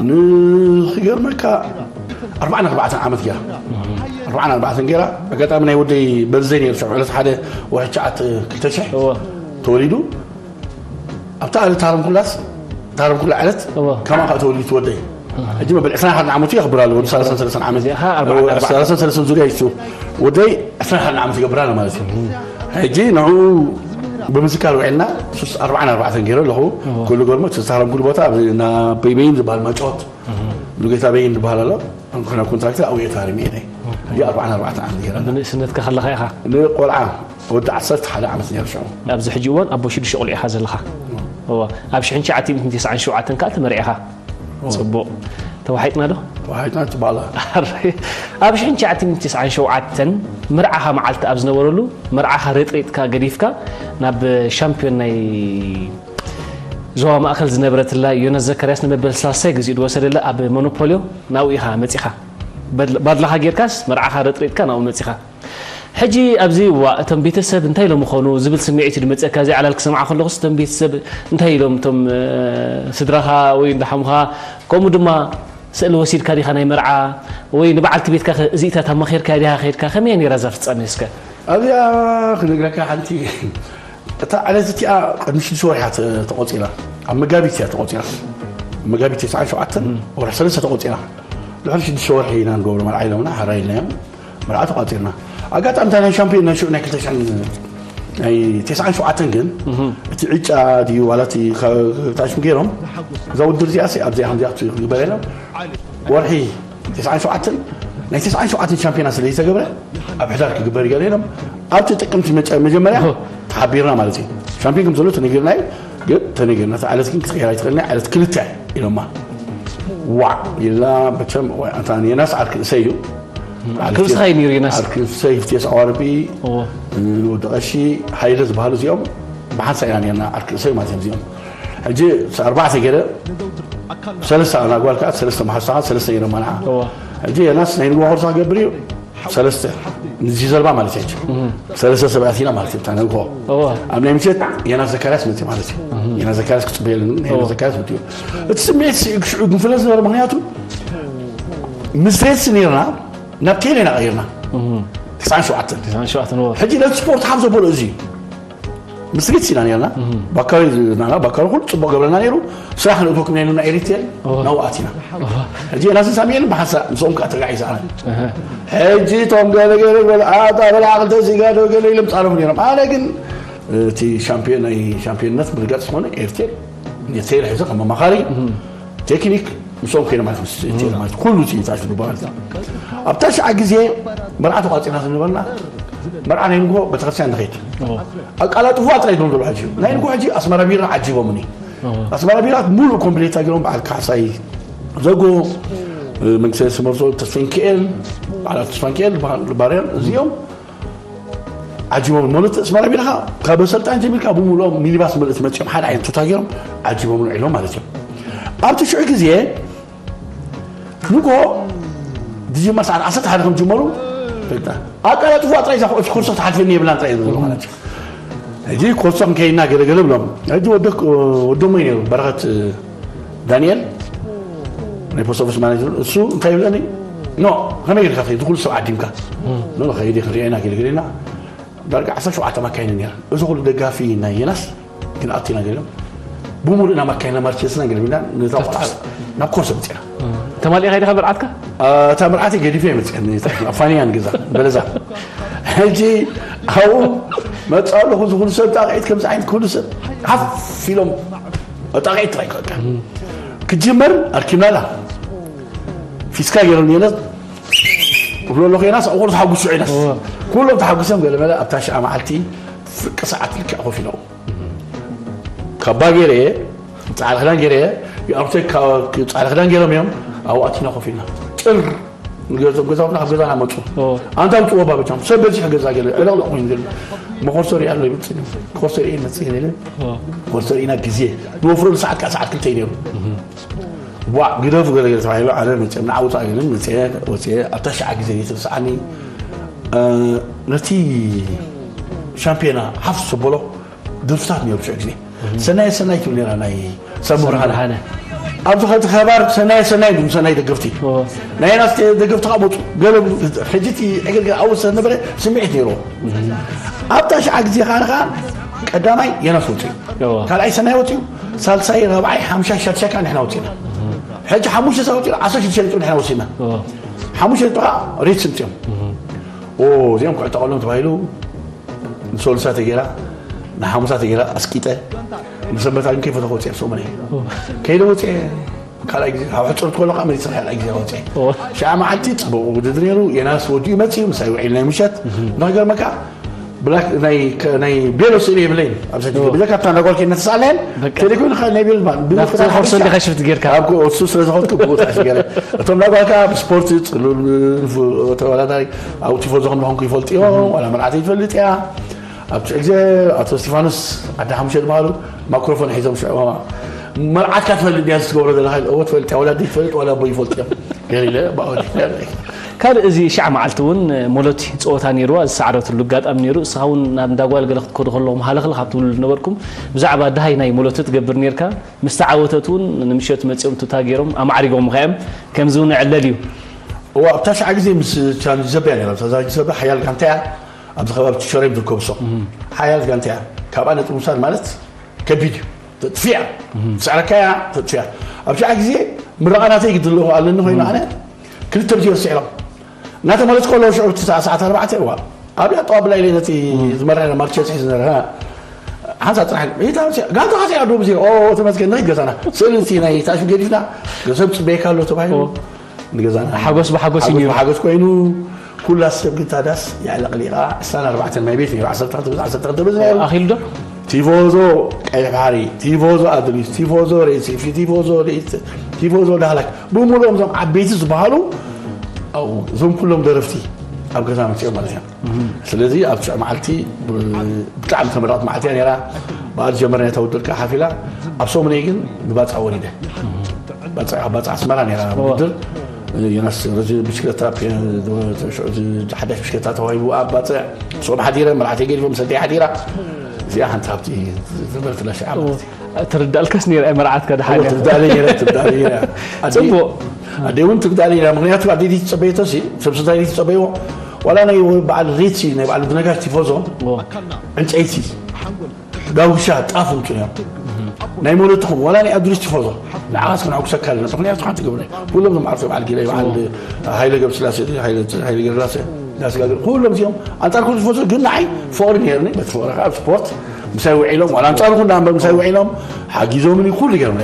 ንክገርመካ ኣርባዓን ኣርባዕተን ዓመት ገይራ ኣርባዓን ኣርባዕተን ገይራ። ኣጋጣሚ ናይ ወደይ በርዘይ ነይሩ፣ ዕለት ሓደ ወርሒ ትሽዓተ ክልተ ሽሕ እወ። ተወሊዱ። ኣብታ ዕለት ታረምኩላስ ታረምኩላ ዕለት እወ። ከማ ከዓ ተወሊዱ ወደይ። ሕጂ መበል ዕስራን ሓደን ዓመቱ የኽብር ኣሎ። ወዲ ሰላሳን ሰለስተን ዓመት እዚኣ ኸዓ ኣርባዓን ኣርባዕተን። ሰላሳን ሰለስተን ዙርያ ይሱ ወደይ ዕስራን ሓደን ዓመት ይገብር ኣሎ ማለት እዩ። ሕጂ ንዑ ብምዝካር ውዒልና ሱስ ኣርባዓን ኣርባዕተን ገይረ ኣለኹ። ኩሉ ገርሞ ዝተታረምኩሉ ቦታ ኣብ ና በይበይን ዝበሃል ማጫወት ሉጌታ በይን ዝበሃል ኣሎ። እንኮና ኮንትራክት ኣብኡ እየ ታሪም እየ። ሕጂ ኣርባዓን ኣርባዕተን ዓመት ገይረ ኣለኹ። ብንእስነትካ ከለኻ ኢኻ? ንቆልዓ ወዲ ዓሰርተ ሓደ ዓመት ነይሩ ሽዑ። ኣብዚ ሕጂ እዋን ኣቦ ሽዱሽተ ቆልዑ ኢኻ ዘለኻ። እወ። ኣብ ሽሕን ትሽዓተ ሚእትን ተስዓን ሸውዓተን ከኣ ተመርዒኻ። ጽቡቕ። ተዋሒጥና ዶ? ተዋሒጥና ትባላ። ኣብ ሽሕን ትሽዓተ ሚእትን ተስዓን ሸውዓተን መርዓኻ መዓልቲ ኣብ ዝነበረሉ መርዓኻ ሬጥሬጥካ ገዲፍካ ናብ ሻምፒዮን ናይ ዞባ ማእከል ዝነበረትላ ዮናስ ዘካርያስ ንመበል ሳልሳይ ግዜኡ ዝወሰደላ ኣብ ሞኖፖልዮ ናብኡ ኢኻ መጺኻ። በድል- ባድላኻ ጌርካስ መርዓኻ ሬጥሬጥካ ናብኡ መጺኻ። ሕጂ ኣብዚ እዋ እቶም ቤተሰብ እንታይ ኢሎም ይኾኑ ዝብል ስምዒት እዩ ዝመፀካ። እዚ ዕላል ክሰምዓ ከለኹስ እቶም ቤተሰብ እንታይ ኢሎም እቶም እ፣ ስድራኻ ወይ እንዳሓሙኻ ከምኡ ድማ ስእሊ ወሲድካ ዲኻ ናይ መርዓ ወይ ንበዓልቲ ቤትካ ከ እዚኢታት ኣማኺርካ ዲኻ ከይድካ ከመይ ነይራ እዛ ፍጻሜ እስከ? ኣብዚኣ ክነግረካ ሓንቲ እታ ዕለት እቲኣ ቅድሚ ሽዱሽተ ወርሒ እያ ተ- ተቆፂራ። ኣብ መጋቢት እያ ተቆፂራ። ኣብ መጋቢት ተስዓን ሸውዓተን ወርሒ ሰለስተ ተቆፂራ። ድሕሪ ሽዱሽተ ወርሒ ኢና ንገብሮ መርዓ ኢሎምና ሓራ ኢልናዮም። መርዓ ተቋፂርና። ኣጋጣሚ እታ ናይ ሻምፒዮን ናይ ሽዑ ናይ ክልተ ሽሕን ናይ ተስዓን ሸውዓተን ግን እቲ ዕጫ ድዩ ዋላ እቲ ታሽም ገይሮም እዛ ውድድር እዚኣ ሲ ኣብዚኣ ከምዚኣ ክትግበር ኢሎም ወርሒ ተስዓን ሸውዓተን ናይ ተስዓን ሸውዓተን ሻምፒዮና ስለ ዝተገብረ ኣብ ሕዳር ክግበር ይገለ ኢሎም ኣብቲ ጥቅምቲ መጨ- መጀመርያ ተሓቢርና ማለት እዩ። ሻምፒዮን ከም ዘሎ ተነጊርና እዩ። ግን ተነጊርና እታ ዕለት ግን ክትቀይራ ኣይትኽእልን ዕለት ክልተ ኢሎማ። ዋዕ ኢልና መቸም ወይ ኣንታ ዮናስ ዓርኪ እሰይ እዩ። ክብስኻ እዩ ነይሩ ዮናስ። ዓርኪ እሰይ ፍቴስ ኣዋርቢ እዎ። ወዲ ቀሺ ሓይለ ዝበሃሉ እዚኦም ብሓንሳ ኢና ነርና ዓርኪ እሰይ ማለት እዮም እዚኦም። ሕጂ ኣርባዕተ ገለ ሰለስተ ኣና ጓል ከዓ ሰለስተ መሓዝታኻ ሰለስተ ነይሮማ ንዓ። እዎ። ሕጂ ዮናስ ናይ ንግሆ ኮርሳ ክገብር እዩ ሰለስተ ንዚ ዘልባ ማለት እዩ። ሰለስተ ሰባት ኢና ማለት እዩ። ታነግሆ እዎ። ኣብ ናይ ምሸት ዮናስ ዘካርያስ መፅእ ማለት እዩ። ዮናስ ዘካርያስ ክፅበየሉ ናይ ዮናስ ዘካርያስ መፅእ እዩ። እቲ ስምዒት ሲ- ክሽዑ ግንፍለ ዝነበረ ምክንያቱ ምስ ሬትስ ነርና ናብ ቴሌ ኢና ቀይርና። ተስዓን ሸውዓተን ተስዓን ሸውዓተን እዎ። ሕጂ ነቲ ስፖርት ሓፍ ዘበሎ እዚ ምስ ሬትስ ኢና ነርና። ባካሪ ዝናና ባካሪ ኩሉ ፅቡቅ ገብረና ነይሩ። ስራሕ ንእቶኩም ናይ ሉና ኤሪቴል ናብኡ ኣቲና። ሕጂ ዮናስን ሳሚኤልን ብሓንሳእ ምስኦም ከዓ ተጋዒዘ ኣነ። ሕጂ እቶም ገለ ገለ በል ኣታ በል ዓቕልተ ሲጋዶ ገለ ኢሎም ፃረፉ ነይሮም። ኣነ ግን እቲ ሻምፒዮን ናይ ሻምፒዮንነት ምርጋፅ ዝኾነ ኤርቴል ቴል ሒዘ ከም ኣማኻሪ ቴክኒክ ምስኦም ኮይነ ማለት ምስ ቴል ማለት ኩሉ እቲ ታሽ ዝበሃል ኣብታ ሽዓ ግዜ መርዓ ተቋፂና ዝነበርና መርዓ ናይ ንግሆ ቤተክርስትያን ንኸይድ ኣቃላጥፉ ኣጥራይ ዶም ዘሎ ሕጂ ናይ ንግሆ ሕጂ ኣስመራ ቢራ ዓጂቦምኒ ኣስመራ ቢራ ሙሉእ ኮምፕሌት ኣጊሮም በዓል ካሕሳይ ዘጎ መንግስተ ስመርቶ ተስፈንክኤል በዓላት ተስፈንክኤል ባርያን እዚኦም ዓጂቦም ማለት ኣስመራ ቢራ ካብ ኣሰልጣን ጀሚርካ ብምሉኦም ሚኒባስ መልእቲ መፅኦም ሓደ ዓይነት ቱታ ገይሮም ዓጂቦም ንዒሎም ማለት እዮም ኣብቲ ሽዑ ግዜ ንጎ ዝጅመር ሰዓት ዓሰርተ ሓደ ከም ጅመሩ ኣቃላጥፉ ጥራይ እዛ ኮርሶ ትሓልፈኒ የብላን ጥራይ ዝብሉ ማለት እዩ ሕጂ ኮርሶ ክንከይና ገለገለ ብሎም ሕጂ ወደሞ እዩ ነይሩ በረኸት ዳንኤል ናይ ፖስት ኦፊስ ማናጀር እሱ እንታይ ይብለኒ ኖ ከመይ ጌርካ ከይድ ኩሉ ሰብ ዓዲምካ ኖ ከይድ ክንሪአና ገለገለና ዳርጋ ዓሰርተ ሸውዓተ ማካይን ነይራ እዚ ኩሉ ደጋፊ ናይ የናስ ግን ኣቲና ገለም ብሙሉእ ናብ ማካይና ማርቸስና ገለሚና ናብ ኮርሶ መፅና ተማሊእካ ኢኻ መርዓትካ እታ መርዓተይ ገዲፈ እየ መፅአ ኣፋንያን ገዛ በለዛ ሕጂ ኣብኡ መፅእ ኣለኹ ዝኩሉ ሰብ ጣቂዒት ከምዚ ዓይነት ኩሉ ሰብ ሓፍ ኢሎም ጣቂዒት ጥራይ ክበቃ ክጅመር ኣርኪብናላ ፊስካ ገይሮም የነስ ክብሎ ኣለኹ የናስ ኣብኡ ኩሉ ተሓጉሱ ዒናስ ኩሎም ተሓጉሶም ገለ መለ ኣብታ ሽዓ መዓልቲ ፍርቂ ሰዓት ልክዕ ኮፍ ኢሎም ካባ ገይረ ፃዕዳ ክዳን ገይረ የኣርቶይ ፃዕዳ ክዳን ገይሮም እዮም ኣብኡ ኣቲና ኮፍ ኢልና ጭር ገዛውትና ካብ ገዛና መፁ ኣንታ ውፅዎ ባበቻም ሰብ በዚሑ ገዛ ገለ ዕለቕለቕ ኮይኑ ገለ መኮርሶ ሪኣ ኣሎ ይመፅእ ኮርሶ ሪአ ይመፅእ ገለ ኮርሶ ሪእና ግዜ ንወፍረሉ ሰዓት ከዓ ሰዓት ክልተ እዩ ነይሩ ዋዕ ግደፉ ገለገለ ተባሂሉ ኣነ መፅአ ንዓውፃ ገለ መፅአ ወፅአ ኣብታ ሸዓ ግዜ ዘይትርስዓኒ ነቲ ሻምፒዮና ሓፍ ዘበሎ ደርፍታት ነይሩ ሽዑ ግዜ ሰናየ ሰናይ ትብል ነራ ናይ ሰሙ ብርሃነ ኣብዚ ከቲ ከባር ሰናየ ሰናይ ዱ ሰናይ ደገፍቲ ናይ ናስ ደገፍቲ ካብ ወፁ ገለ ሕጂ እቲ ዕግርግር ኣብ ወሰን ነበረ ስምዒት ነይርዎ ኣብታ ሸዓ ግዜ ከዓ ከዓ ቀዳማይ የናስ ወፅኡ ካልኣይ ሰናይ ወፅኡ ሳልሳይ ራብዓይ ሓምሻይ ሻድሻይ ከዓ ንሕና ወፂና ሕጂ ሓሙሽተ ሰው ወፂና ዓሰርተ ሽዱሽተ ነጥቢ ንሕና ወፂና ሓሙሽተ ነጥቢ ከዓ ሬት ስምፅኦም እዚኦም ክዕጠቐሎም ተባሂሉ ንሶልሳ ተጌራ ንሓሙሳ ተጌራ ኣስቂጠ ንሰንበታ ግን ከይፈተኹ ወፅአ ሰሙነ ከይደ ወፅአ ካልኣይ ግዜ ካብ ሕፅርት ከሎ ከዓ መሊሰ ካልኣይ ግዜ ወፅአ ሽዓ መዓልቲ ፅቡቅ ውድድር ነይሩ የናስ ወዲኡ መፅኡ ምሳይ ውዒል ናይ ምሸት ንክገርመካ ብላክ ናይ ከ- ናይ ቤሎ ስእሊ የብለይን ኣብ ሰቲ ብዘካ ኣብታ እንዳጓል ከይና ተሳኣለየን ቴሌኮን ካ ናይ ቤሎ ባል ብዘካ ናብቲ ኮርሶ እንዲኻ ሽፍት ጌርካ ኣብ እሱ ስለ ዝኸፍቱ ብኡ ተዕሲ ገለ እቶም እንዳጓል ከዓ ብስፖርት ፅሉል ንፉ- ተወዳዳሪ ኣብ ቲፎ ዝኾን ምዃንኩ ይፈልጥ እዮም ዋላ መርዓተ ይፈልጥ እያ ኣብቲ ግዜ ኣቶ እስቲፋኖስ ዓዲ ሓሙሸ ዝበሃሉ ማክሮፎን ሒዞም ሽዑ መርዓትካ ትፈልጥ ድያ ዝትገብሮ ዘለካ እዎ ትፈልጥ እያ ወላ ትፈልጥ ዋላ ኣቦ ይፈልጥ እዮም ገሊለ ባወዲ ካልእ እዚ ሻዕ መዓልቲ እውን ሞሎቲ ፀወታ ነይርዋ ዝሰዓረትሉ ኣጋጣሚ ነይሩ እስኻ እውን ናብ እንዳጓል ገለ ክትከዱ ከለኹም ሃለኽለኽ ኣብ ትብሉ ዝነበርኩም ብዛዕባ ድሃይ ናይ ሞሎቲ ትገብር ነርካ ምስ ተዓወተት እውን ንምሸት መፂኦም ቱታ ገይሮም ኣማዕሪጎም ኸ እዮም ከምዚ እውን ዕለል እዩ እዋ ኣብታ ሸዓ ግዜ ምስ ቻሌንጅ ዘበያ ነራ ቻሌንጅ ዘበያ ሓያል ጋንታ እያ ኣብዚ ከባቢ ሸረም ዝርከቡ ሶም ሓያል ጋንታ እያ ካብኣ ነጥቢ ምውሳድ ማለት ከቢድ እዩ ተጥፊያ ትስዕረካ እያ ተጥፊያ ኣብ ሸዓ ግዜ ምረቓ ናተይ ግድለኹ ኣለኒ ኮይኑ ኣነ ክልተ ብዜሮ ስዒሮም እናተመለስ ከሎ ሽዑ እቲ ሰዓት ኣርባዕተ እዋ ኣብያ ጠዋብላ ኢለ ነቲ ዝመርሐ ማርቸስ ሒዝ ነረ ሓንሳ ጥራሕ ኢታ ጋንታ ካሴ ኣዶ ብዜ ኦ ተመስገን ንኽድ ገዛና ስእሊ እቲ ናይ ታሽም ገዲፍና ገንዘብ ፅበየካ ኣሎ ተባሂሉ ንገዛና ሓጎስ ብሓጎስ እዩ ሓጎስ ነይሩ። ብሓጎስ ኮይኑ ኩላ ሰብ ግን ታዳስ ያዕለቕሊቓ ዕስራን ኣርባዕተን ማይ ቤት ነይሩ ዓሰርተ ክልተ ዓሰርተ ክልተ በዚ ነይሩ ኣኺሉ ዶ? ቲፎዞ ቀይሕ ባሕሪ ቲፎዞ ኣድሪስ ቲፎዞ ሬሲፊ ቲፎዞ ሬስ ቲፎዞ ዳህላክ ብምሉኦም እዞም ዓበይቲ ዝበሃሉ ኣብኡ እዞም ኩሎም ደረፍቲ ኣብ ገዛ መፅኦም ማለት እዮም ስለዚ ኣብ ትሽዕ መዓልቲ ብጣዕሚ ተመረቕት መዓልቲ እያ ነይራ በዓል ጀመርና እታ ውድድር ከዓ ሓፊላ ኣብ ሰሙነይ ግን ንባፃ ወሪደ ባፃ ባፃ ኣስመራ ነይራ ውድድር ዮናስ ረዚ ብሽክለታ ሓዳሽ ብሽክለታ ተዋሂቡ ኣብ ባፅዕ ስኦም ሓዲረ መርዓተይ ገዲፎም ሰደይ ሓዲራ እዚኣ ሓንቲ ሃብቲ ዝነበረት ላሽዓ ማለት እዩ ትርዳልካስ ነይራ እያ መርዓትካ ድሓን እያ ትርዳለ ነይራ ትርዳለ ነይራ ኣደ ጽቡቅ ኣደ እውን ትርዳለ ነይራ ምክንያቱ ኣደ ዲ ትጸበየቶ ሲ ሰብ ስታይ ዲ ትጸበይዎ ዋላ ናይ በዓል ሬት ሲ ናይ በዓል ድነጋሽ ቲፎዞ ዕንጨይቲ ዳውሻ ጣፍ ምጡ እዮም ናይ ሞለትኹም ዋላ ናይ ኣዱሪስ ቲፎዞ ንዓኻስ ክንዕጉሰካ ኣለና ምክንያቱ ሓንቲ ግብረ ኩሎም ዞም ዓርሶ በዓል ጊላይ በዓል ሃይለ ገብስላሴ ሃይለ ገብስላሴ ዳስጋግር ኩሎም እዚኦም ኣንጻር ኩሉ ዝፈቱ ግን ንዓይ ፍቕሪ ነይርኒ በቲ ፍቕሪ ከዓ ስፖርት ምሳይ ውዒሎም ዋላ ኣንጻሩ ኩና እምበር ምሳይ ውዒሎም ሓጊዞምኒ ኩሉ ገይሮም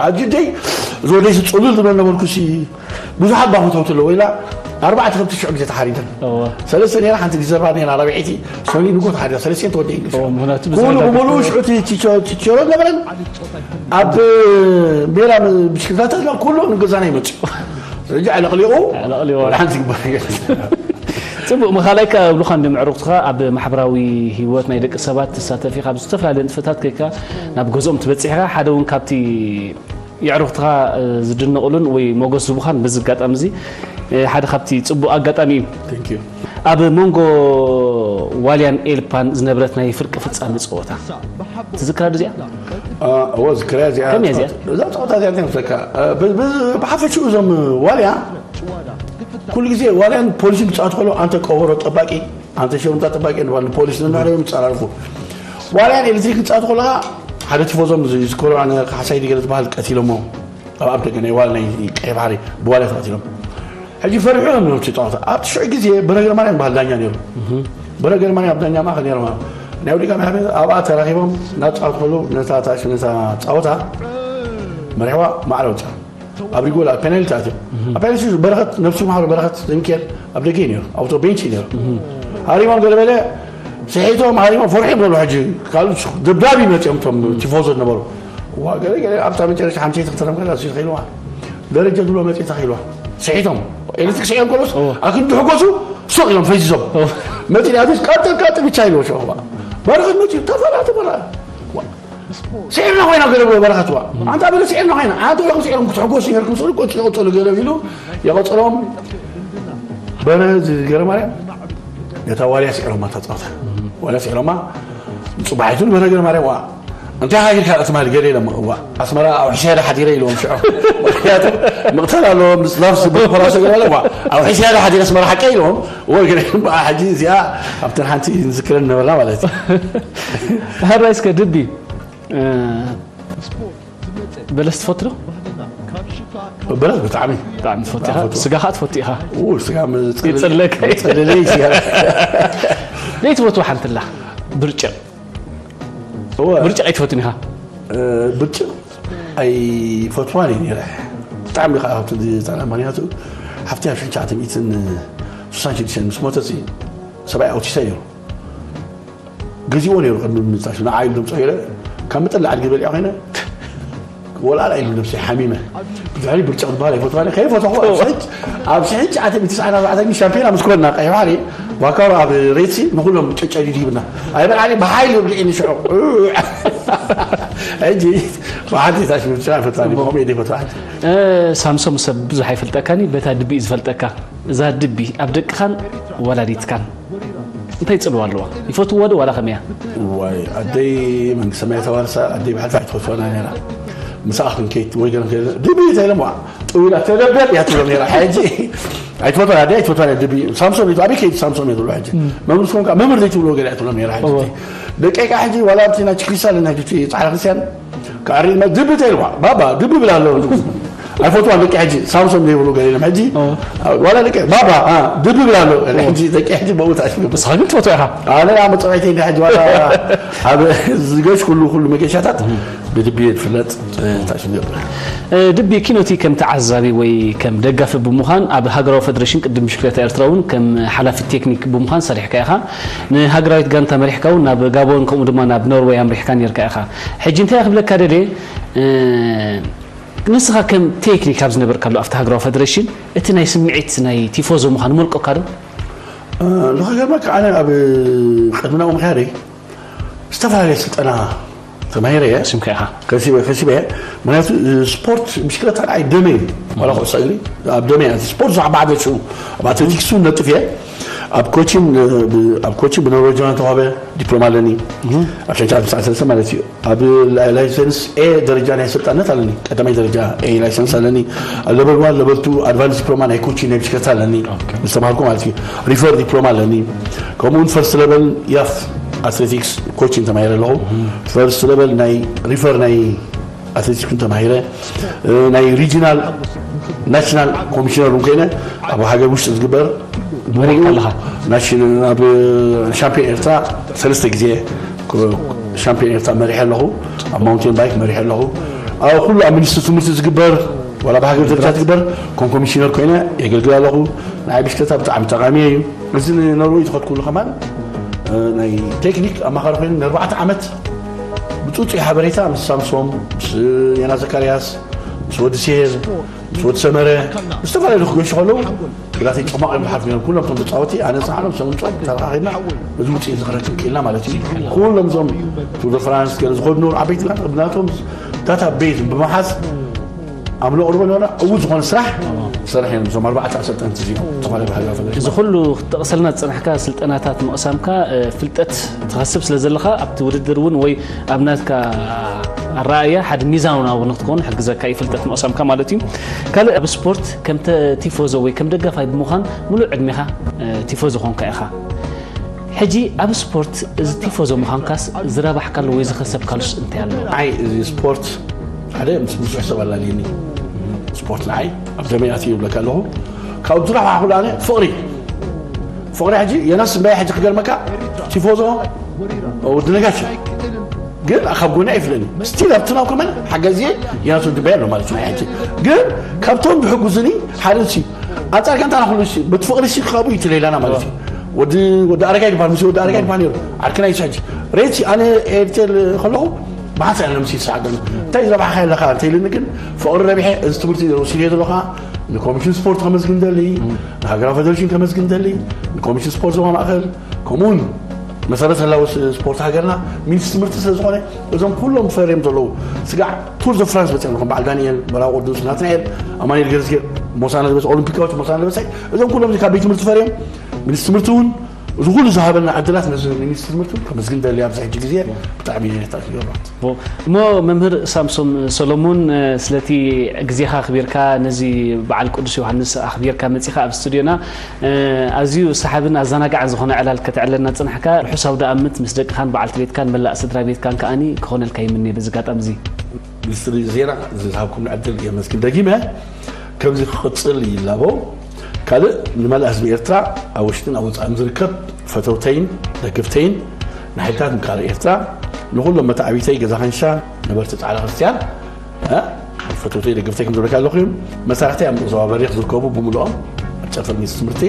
ኣጂ ደይ እዚ ወደይ ስፅሉል ዝብል ነበርኩ ሲ ብዙሓት ባኹተውት ኣለዎ ኢላ ኣርባዕተ ክልተ ሽዑ ግዜ ተሓሪደን ሰለስተ ነራ ሓንቲ ግዜ ዘርባ ነራ ራብዒቲ ሶኒ ንጎ ተሓሪዳ ሰለስተ ተወደ እንግሊዝ ኩሉ ብምሉኡ ሽዑ ቲቸሮ ነበረን ኣብ ቤራ ብሽክልታታት ኩሉ ንገዛና ይመፅኡ ሕጂ ኣለቕሊቑ ሓንቲ ግበር ጽቡቕ መኻላይካ እብሉኻ እንድም ዕሩኽትኻ ኣብ ማሕበራዊ ህይወት ናይ ደቂ ሰባት ትሳተፍ ኢኻ ኣብ ዝተፈላለዩ ንጥፈታት ከይካ ናብ ገዝኦም ትበጽሕ ኢኻ ሓደ እውን ካብቲ የዕሩኽትኻ ዝድነቕሉን ወይ ሞገስ ዝቡኻን በዚ ኣጋጣሚ እዚ ሓደ ካብቲ ጽቡቕ ኣጋጣሚ እዩ ኣብ መንጎ ዋልያን ኤልፓን ዝነበረት ናይ ፍርቂ ፍጻሚ ጸወታ ትዝክራ ድዚኣ እዎ ዝክርያ እዚኣ ከመይ እዚኣ እዛ ፀወታ እዚኣ እንታይ መስለካ ብሓፈሽኡ እዞም ዋልያ ኩሉ ግዜ ዋልያን ፖሊስን ክፃወት ከሎ ኣንተ ቆበሮ ጠባቂ ኣንተ ሸምጣ ጠባቂ ንባል ፖሊስ ንናረዮም ይፀራርፉ ዋልያን ኤሌክትሪክ ክፃወት ከለካ ሓደ ቲፎዞም ዝኮሎ ካሕሳይ ዲገለ ዝበሃል ቀቲሎሞ ኣብ ኣብ ደገ ናይ ዋል ናይ ቀይ ባሕሪ ብዋልያ ተቐቲሎም ሕጂ ፈሪሑ እዮም ነቲ ጸወታ ኣብቲ ሽዑ ግዜ በረገር ማርያም በሃል ዳኛ ነይሩ በረገር ማርያም ዳኛ ማእኸል ነይሮም ናይ ውዲጋ መሕፈ ኣብኣ ተራኺቦም እናተጻወቱ ከለዉ ነታ ታሽ ነታ ጸወታ መሪሕዋ ማዕረ ወፅያ ኣብ ሪጎል ኣብ ፔናልቲ ኣትዮም ኣብ ፔናልቲ በረኸት ነብሱ ማሕበረ በረኸት ዘሚካኤል ኣብ ደገ ነይሩ ኣብቶ ቤንች ነይሩ ሃሪሞም ገለበለ ስሒቶም ሃሪሞም ፈርሖም ዘሎ ሕጂ ካልእ ደብዳብ ይመፅኦም ቶም ቲፎዞ ዝነበሩ ዋ ገለ ገለ ኣብታ መጨረሻ ሓምሰይቲ ክተረም ከላ እሱ ተኺልዋ ደረጃ ዝብሎ መፂ ተኺልዋ ስሒቶም ኤሌክትሪክ ስሒቶም ከሎስ ኣክን ድሕጎሱ ሱቕ ኢሎም ፈዚዞም መፂ ኣዲስ ቀጥል ቀጥል ብቻ ኢልዎ ሸኹባ በረኸት መፂ ተፈላ ተፈላ ስዒርና ኮይና ገለ ብሎ በረኸትዋ ኣንታ በለ ስዒርና ኮይና ኣንተ ወይኹም ስዒሮም ክትሕጎሱ ነርኩም ስሉ ቆጽሎ ቆጽሎ ገለ ኢሉ የቐጸሎም። በረ ገረ ማርያም ነታ ዋልያ ስዒሮማ እታ ጸወታ ዋልያ ስዒሮማ ጽባሒቱ ንበረ ገረ ማርያም ዋ እንታይ ሃገርካ ትማል ገለ ኢሎም ዋ ኣስመራ ኣብ ሕሻ ሓዲረ ኢሎም ሽዑ ምክንያቱ ምቕተል ኣለዎም ናብ ስብር ፈራሰ ገለ ዋ ኣብ ሕሻ ሓዲረ ኣስመራ ሓቀ ኢሎም ወይ ገለ በኣ ሕጂ እዚኣ ኣብተን ሓንቲ ንዝክረን ነበርና ማለት እዩ። ዳሕራይ እስከ ድቢ በለስ ትፈቱ ዶ? በለስ ብጣዕሚ ብጣዕሚ ትፈቱ ኢኻ። ስጋ ኸዓ ትፈቱ ኢኻ። ኡ፣ ስጋ መጸለሊ- ይጸለካ። መጸለሊ ስጋ። ዘይትፈትዋ ሓንቲ ኣላ ብርጭቕ። እወ፣ ብርጭቕ ኣይትፈቱን ኢኻ። እ፣ ብርጭቕ ኣይፈትዋን እየ ነይረ። ብጣዕሚ ከዓ ካብቲ ዝጸልኣ ምኽንያቱ ሓፍቲ ኣብ ሽሕን ትሽዓተ ሚእትን ስሳን ሽዱሽተን ምስ ሞተት ሰብኣይ ኣውቲስታ እዩ። ገዚእዎ ነይሩ ቅድሚ ምምጻሹ ንዓይ ኢሉ ድምጾ ኢለ ካብ ምጥላዕ ኣድጊ በሊዐ ኮይነ ወላላ ኢሉ ነብሰይ ሓሚመ ብድሕሪ ብርጭቕ ዝበሃል ኣይፈትዋን ከይፈተኹ ኣብ ሽሕን ትሽዓተ ሚእትን ትስዓን ኣርባዕተን ሻምፒዮና ምስ ኮንና ቀይሕ ባሕሪ ዋካሮ ኣብ ሬትሲ ንኩሎም ጨጨዲድ ሂብና ኣይበልዓኒ ብሓይሊ ብልዒኒ ሽዑ ሕጂ ብሓንቲ ታሽ ብርጭቕ ኣይፈትዋን ብኸምኡ እየ ዘይፈትዋ ሓንቲ ሳምሶም ሰብ ብዙሕ ኣይፈልጠካኒ በታ ድቢ እዩ ዝፈልጠካ እዛ ድቢ ኣብ ደቅኻን ወላዲትካን እንታይ ጽልዋ ኣለዋ? ይፈትውዋ ዶ ዋላ ከመይ እያ? ዋይ ኣደይ መንግስተ ሰማይ ተዋርሳ ኣደይ ብሓልፋ ኣይትፈትወና ነራ ምሳኣ ክንከይት ወይ ገለ ከለ ድቢ ተይለምዋ ጥዊላ ተደብደብ እያ ትብሎ ነራ ሕጂ ኣይትፈትዋ ኣደይ ኣይትፈትዋ ድቢ ሳምሶም ይቱ ኣበይ ከይድ ሳምሶም እየ ትብሎ ሕጂ መምህር ስኮንካ መምህር ዘይትብሎ ገለ እያ ትብሎ ነራ ሕጂ ደቀይቃ ሕጂ ዋላ ኣብቲ ናይ ክሪስታል ናይ ጻዕዳ ክርስቲያን ክኣሪ ድቢ ተይልዋ ባባ ድቢ ብላ ኣለዎ ኣይፈትዋ ደቂ ሕጂ ሳምሶም ዘይብሉ ገለ ኢሎም ሕጂ ዋላ ደቂ ባባ ድቢ ብላ ኣሎ ሕጂ ደቂ ሕጂ በውታ ንስኻ ግን ትፈትዋ ኢኻ ኣነ ኣብ መጸባይተይ እንደ ሕጂ ዋላ ኣብ ዝገሽ ኩሉ ኩሉ መገሻታት ብድቢ እየ ዝፍለጥ ታሽገብር ድቢ ኪኖቲ ከም ተዓዛቢ ወይ ከም ደጋፊ ብምዃን ኣብ ሃገራዊ ፈደሬሽን ቅድም ብሽክለታ ኤርትራ እውን ከም ሓላፊ ቴክኒክ ብምዃን ሰሪሕካ ኢኻ ንሃገራዊት ጋንታ መሪሕካ እውን ናብ ጋቦን ከምኡ ድማ ናብ ኖርወይ ኣምሪሕካ ነርካ ኢኻ ሕጂ እንታይ ክብለካ ደልየ ንስኻ ከም ቴክኒክ ኣብ ዝነበርካሉ ኣብቲ ሃገራዊ ፈደሬሽን እቲ ናይ ስምዒት ናይ ቲፎዞ ምዃን መልቀካ ዶ? ንኸገርመካ ኣነ ኣብ ቅድሚ ናብኡ ምኽያደይ ዝተፈላለየ ስልጠና ተማሂረ እየ ስምካ ኢኻ ከሲበ ከሲበ እየ ምክንያቱ ስፖርት ብሽክለታ ንዓይ ደመ እዩ ዋላ ኩዕሶ እግሪ ኣብ ደመ እያ ስፖርት ዛዕባ ዓበ ሽኡ ኣብ ኣትሌቲክስ እውን ነጥፍ እየ ኣብ ኮቺን ኣብ ኮቺን ብኖርዌጅያን ተዋህበ ዲፕሎማ ኣለኒ ኣብ ሸንቻ ሰለስተ ማለት እዩ ኣብ ላይሰንስ ኤ ደረጃ ናይ ኣሰልጣነት ኣለኒ ቀዳማይ ደረጃ ኤ ላይሰንስ ኣለኒ ኣብ ለበል ዋን ለበል ቱ ኣድቫንስ ዲፕሎማ ናይ ኮቺን ናይ ብሽክለታ ኣለኒ ምስ ተማሃርኩ ማለት እዩ ሪፈር ዲፕሎማ ኣለኒ ከምኡ እውን ፈርስት ለበል ያፍ ኣትሌቲክስ ኮቺን ተማሂረ ኣለኹ ፈርስት ለበል ናይ ሪፈር ናይ ኣትሌቲክስ እውን ተማሂረ ናይ ሪጂናል ናሽናል ኮሚሽነር እውን ኮይነ ኣብ ሃገር ውሽጢ ዝግበር መሪሕካ ኣለኻ ኣብ ሻምፒዮን ኤርትራ ሰለስተ ግዜ ሻምፒዮን ኤርትራ መሪሐ ኣለኹ ኣብ ማውንቴን ባይክ መሪሐ ኣለኹ ኣብ ኩሉ ኣብ ሚኒስትሪ ትምህርቲ ዝግበር ዋላ ብሃገር ደረጃ ትግበር ከም ኮሚሽነር ኮይነ የገልግል ኣለኹ ንዓይ ብሽክለታ ብጣዕሚ ጠቃሚ እዩ እዚ ንኖርወይ ዝኸድኩሉ ከማን ናይ ቴክኒክ ኣማኻሪ ኮይኑ ንኣርባዕተ ዓመት ብፁፁይ ሓበሬታ ምስ ሳምሶም ምስ የና ዘካርያስ ምስ ወዲ ሴር ምስ ወዲ ሰመረ ምስ ዝተፈላለዩ ክገሹ ከለዉ ግዳተይ ጨማቕ እዮም ዝሓልፉ ነይሮም ኩሎም እቶም ተፃወቲ ኣነ ዝፀዓኖም ሰምንፆም ተረኻኺብና እዚ ውፅኢት ዝኽረክብ ክኢልና ማለት እዩ ኩሎም እዞም ቱር ደ ፍራንስ ገለ ዝኾኑ ነበሩ ዓበይቲ ብናቶም ዳታ ቤዝ ብምሓዝ ኣብ ነቕርቦ ነበርና እዉ ዝኾነ ስራሕ ዝሰርሕ እዮም እዞም ኣርባዕተ ኣሰልጠንቲ እዚኦም ዝኾነ ባህላዊ ፈገሽ እዚ ኩሉ ክትጠቕሰልና ዝፀናሕካ ስልጠናታት ምቕሳምካ ፍልጠት ትኸስብ ስለ ዘለኻ ኣብቲ ውድድር እውን ወይ ኣብ ናትካ ኣረኣእያ ሓደ ሚዛናዊ ንክትከውን ሕግዘካ እዩ ፍልጠት ምቕሳምካ ማለት እዩ ካልእ ኣብ ስፖርት ከም ተ- ቲፎዞ ወይ ከም ደጋፋይ ብምዃን ሙሉእ ዕድሜኻ እ፣ ቲፎዞ ኾንካ ኢኻ ሕጂ ኣብ ስፖርት እዚ ቲፎዞ ምዃንካስ ዝረባሕካሉ ወይ ዝኸሰብካሉስ እንታይ ኣሎ ንዓይ እዚ ስፖርት ሓደ ምስ ብዙሕ ሰብ ኣላልየኒ ስፖርት ንዓይ ኣብ ደመይ ኣትዩ ይብለካ ኣለኹ ካብኡ ዝረባሕኩሉ ኣነ ፍቕሪ ፍቕሪ ሕጂ የናስ እምበይ ሕጂ ክገርመካ ቲፎዞ ወዲ ነጋሽ ግን ካብ ጎኒ ኣይፍለኒ ስቲል ኣብቲ ናብ ከመን ሓገዝ የናስ ወዲ እምበይ ኣሎ ማለት እዩ ናይ ሕጂ ግን ካብቶም ዝሕጉዝኒ ሓደ ሲ ኣንጻር ጋንታና ኩሉ ሲ በቲ ፍቕሪ ሲ ካብኡ ይትለይላና ማለት እዩ ወዲ ወዲ ኣረጋይ ዝበሃል ምስ ወዲ ኣረጋይ ዝበሃል ነይሩ ዓርክና ይሱ ሕጂ ሬት ኣነ ኤርቴል ከለኹ ብሓንሳእ እዮም ምስ ይስዓደሉ እንታይ ዝረባሕካ ኣለካ እንተ ኢልኒ ግን ፍቕሪ ረቢሐ እዚ ትምህርቲ ወሲደ ዘለኻ ንኮሚሽን ስፖርት ከመስግን ደሊ ንሃገራዊ ፌደሬሽን ከመስግን ደሊ ንኮሚሽን ስፖርት ዞባ ማእኸል ከምኡውን መሰረት ህላወ ስ- ስፖርት ሃገርና ሚኒስትሪ ትምህርቲ ስለ ዝኾነ፣ እዞም ኩሎም ፈርዮም ዘለዉ ስጋዕ ቱር ደ ፍራንስ በፂኦም፣ ከም በዓል ዳንኤል መራዊ ቅዱስ፣ ናትናኤል ኣማኑኤል ገርዝጌር፣ ሞሳና ዝበፅ ኦሎምፒካዎች ሞሳና ዝበፀ፣ እዞም ኩሎም ካብ ቤት ትምህርቲ ፈርዮም። ሚኒስትሪ ትምህርቲ እውን እዚ ኩሉ ዝሃበና ዕድላት፣ ነዚ ሚኒስትሪ ትምህርቲ እውን ከመስግን ደሊ ኣብዚ ሕጂ ግዜ። ብጣዕሚ እየ የመስግኖ። እሞ መምህር ሳምሶም ሰሎሙን፣ ስለቲ ግዜኻ ኣኽቢርካ፣ ነዚ በዓል ቅዱስ ዮሃንስ ኣኽቢርካ መጺኻ ኣብ ስቱድዮና፣ ኣዝዩ ሰሓብን ኣዘናጋዕን ዝኾነ ዕላል ከተዕለልና ጽናሕካ፣ ርሑስ ኣውደ ኣመት ምስ ደቅኻን በዓልቲ ቤትካን መላእ ስድራ ቤትካን ከኣኒ ክኾነልካ ይምነ። በዚ ኣጋጣሚ እዚ ሚኒስትሪ ዜና ዝሃብኩም ዕድል የመስግን ደጊመ። ከምዚ ክቕጽል ይላቦ። ካልእ ንመላእ ህዝቢ ኤርትራ ኣብ ውሽጥን ኣብ ወጻእን ዝርከብ ፈተውተይን ደገፍተይን ንሓይልታት ምክልኻል ኤርትራ፣ ንኹሎም መታዕቢተይ ገዛ ከንሻ፣ ነበርቲ ጻዕዳ ክርስትያን፣ እ? ፈተውተይ ደገፍተይ ከም ዝብለካ ኣለኹ እዮም። መሳርሕተይ ኣብ ዞባ በሪኽ ዝርከቡ ብምልኦም ኣብ ጨንፈር ሚኒስትሪ ትምህርቲ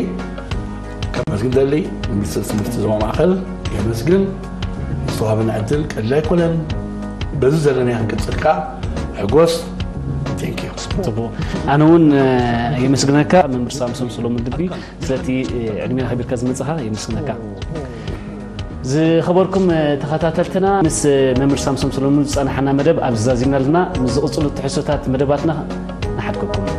ከመስግን ደሊ። ሚኒስትሪ ትምህርቲ ዞባ ማእኸል የመስግን። ዝተዋህበና ዕድል ቀሊል ኣይኮነን። በዚ ዘለና ክንቅጽል ከኣ ሕጎስ። Thank you። ጽቡቕ። ኣነ እውን የመስግነካ መምህር ሳምሶም ሰሎሙን ድቢ፣ ስለቲ ዕድሜና ከቢርካ ዝመጽኻ የመስግነካ። ዝኸበርኩም ተኸታተልትና፣ ምስ መምህር ሳምሶም ሰሎሙን ዝጸናሓና መደብ ኣብዚ ዛዚምና ኣለና። ምስ ዝቕጽሉ ትሕዝቶታት መደባትና ንሓድገኩም።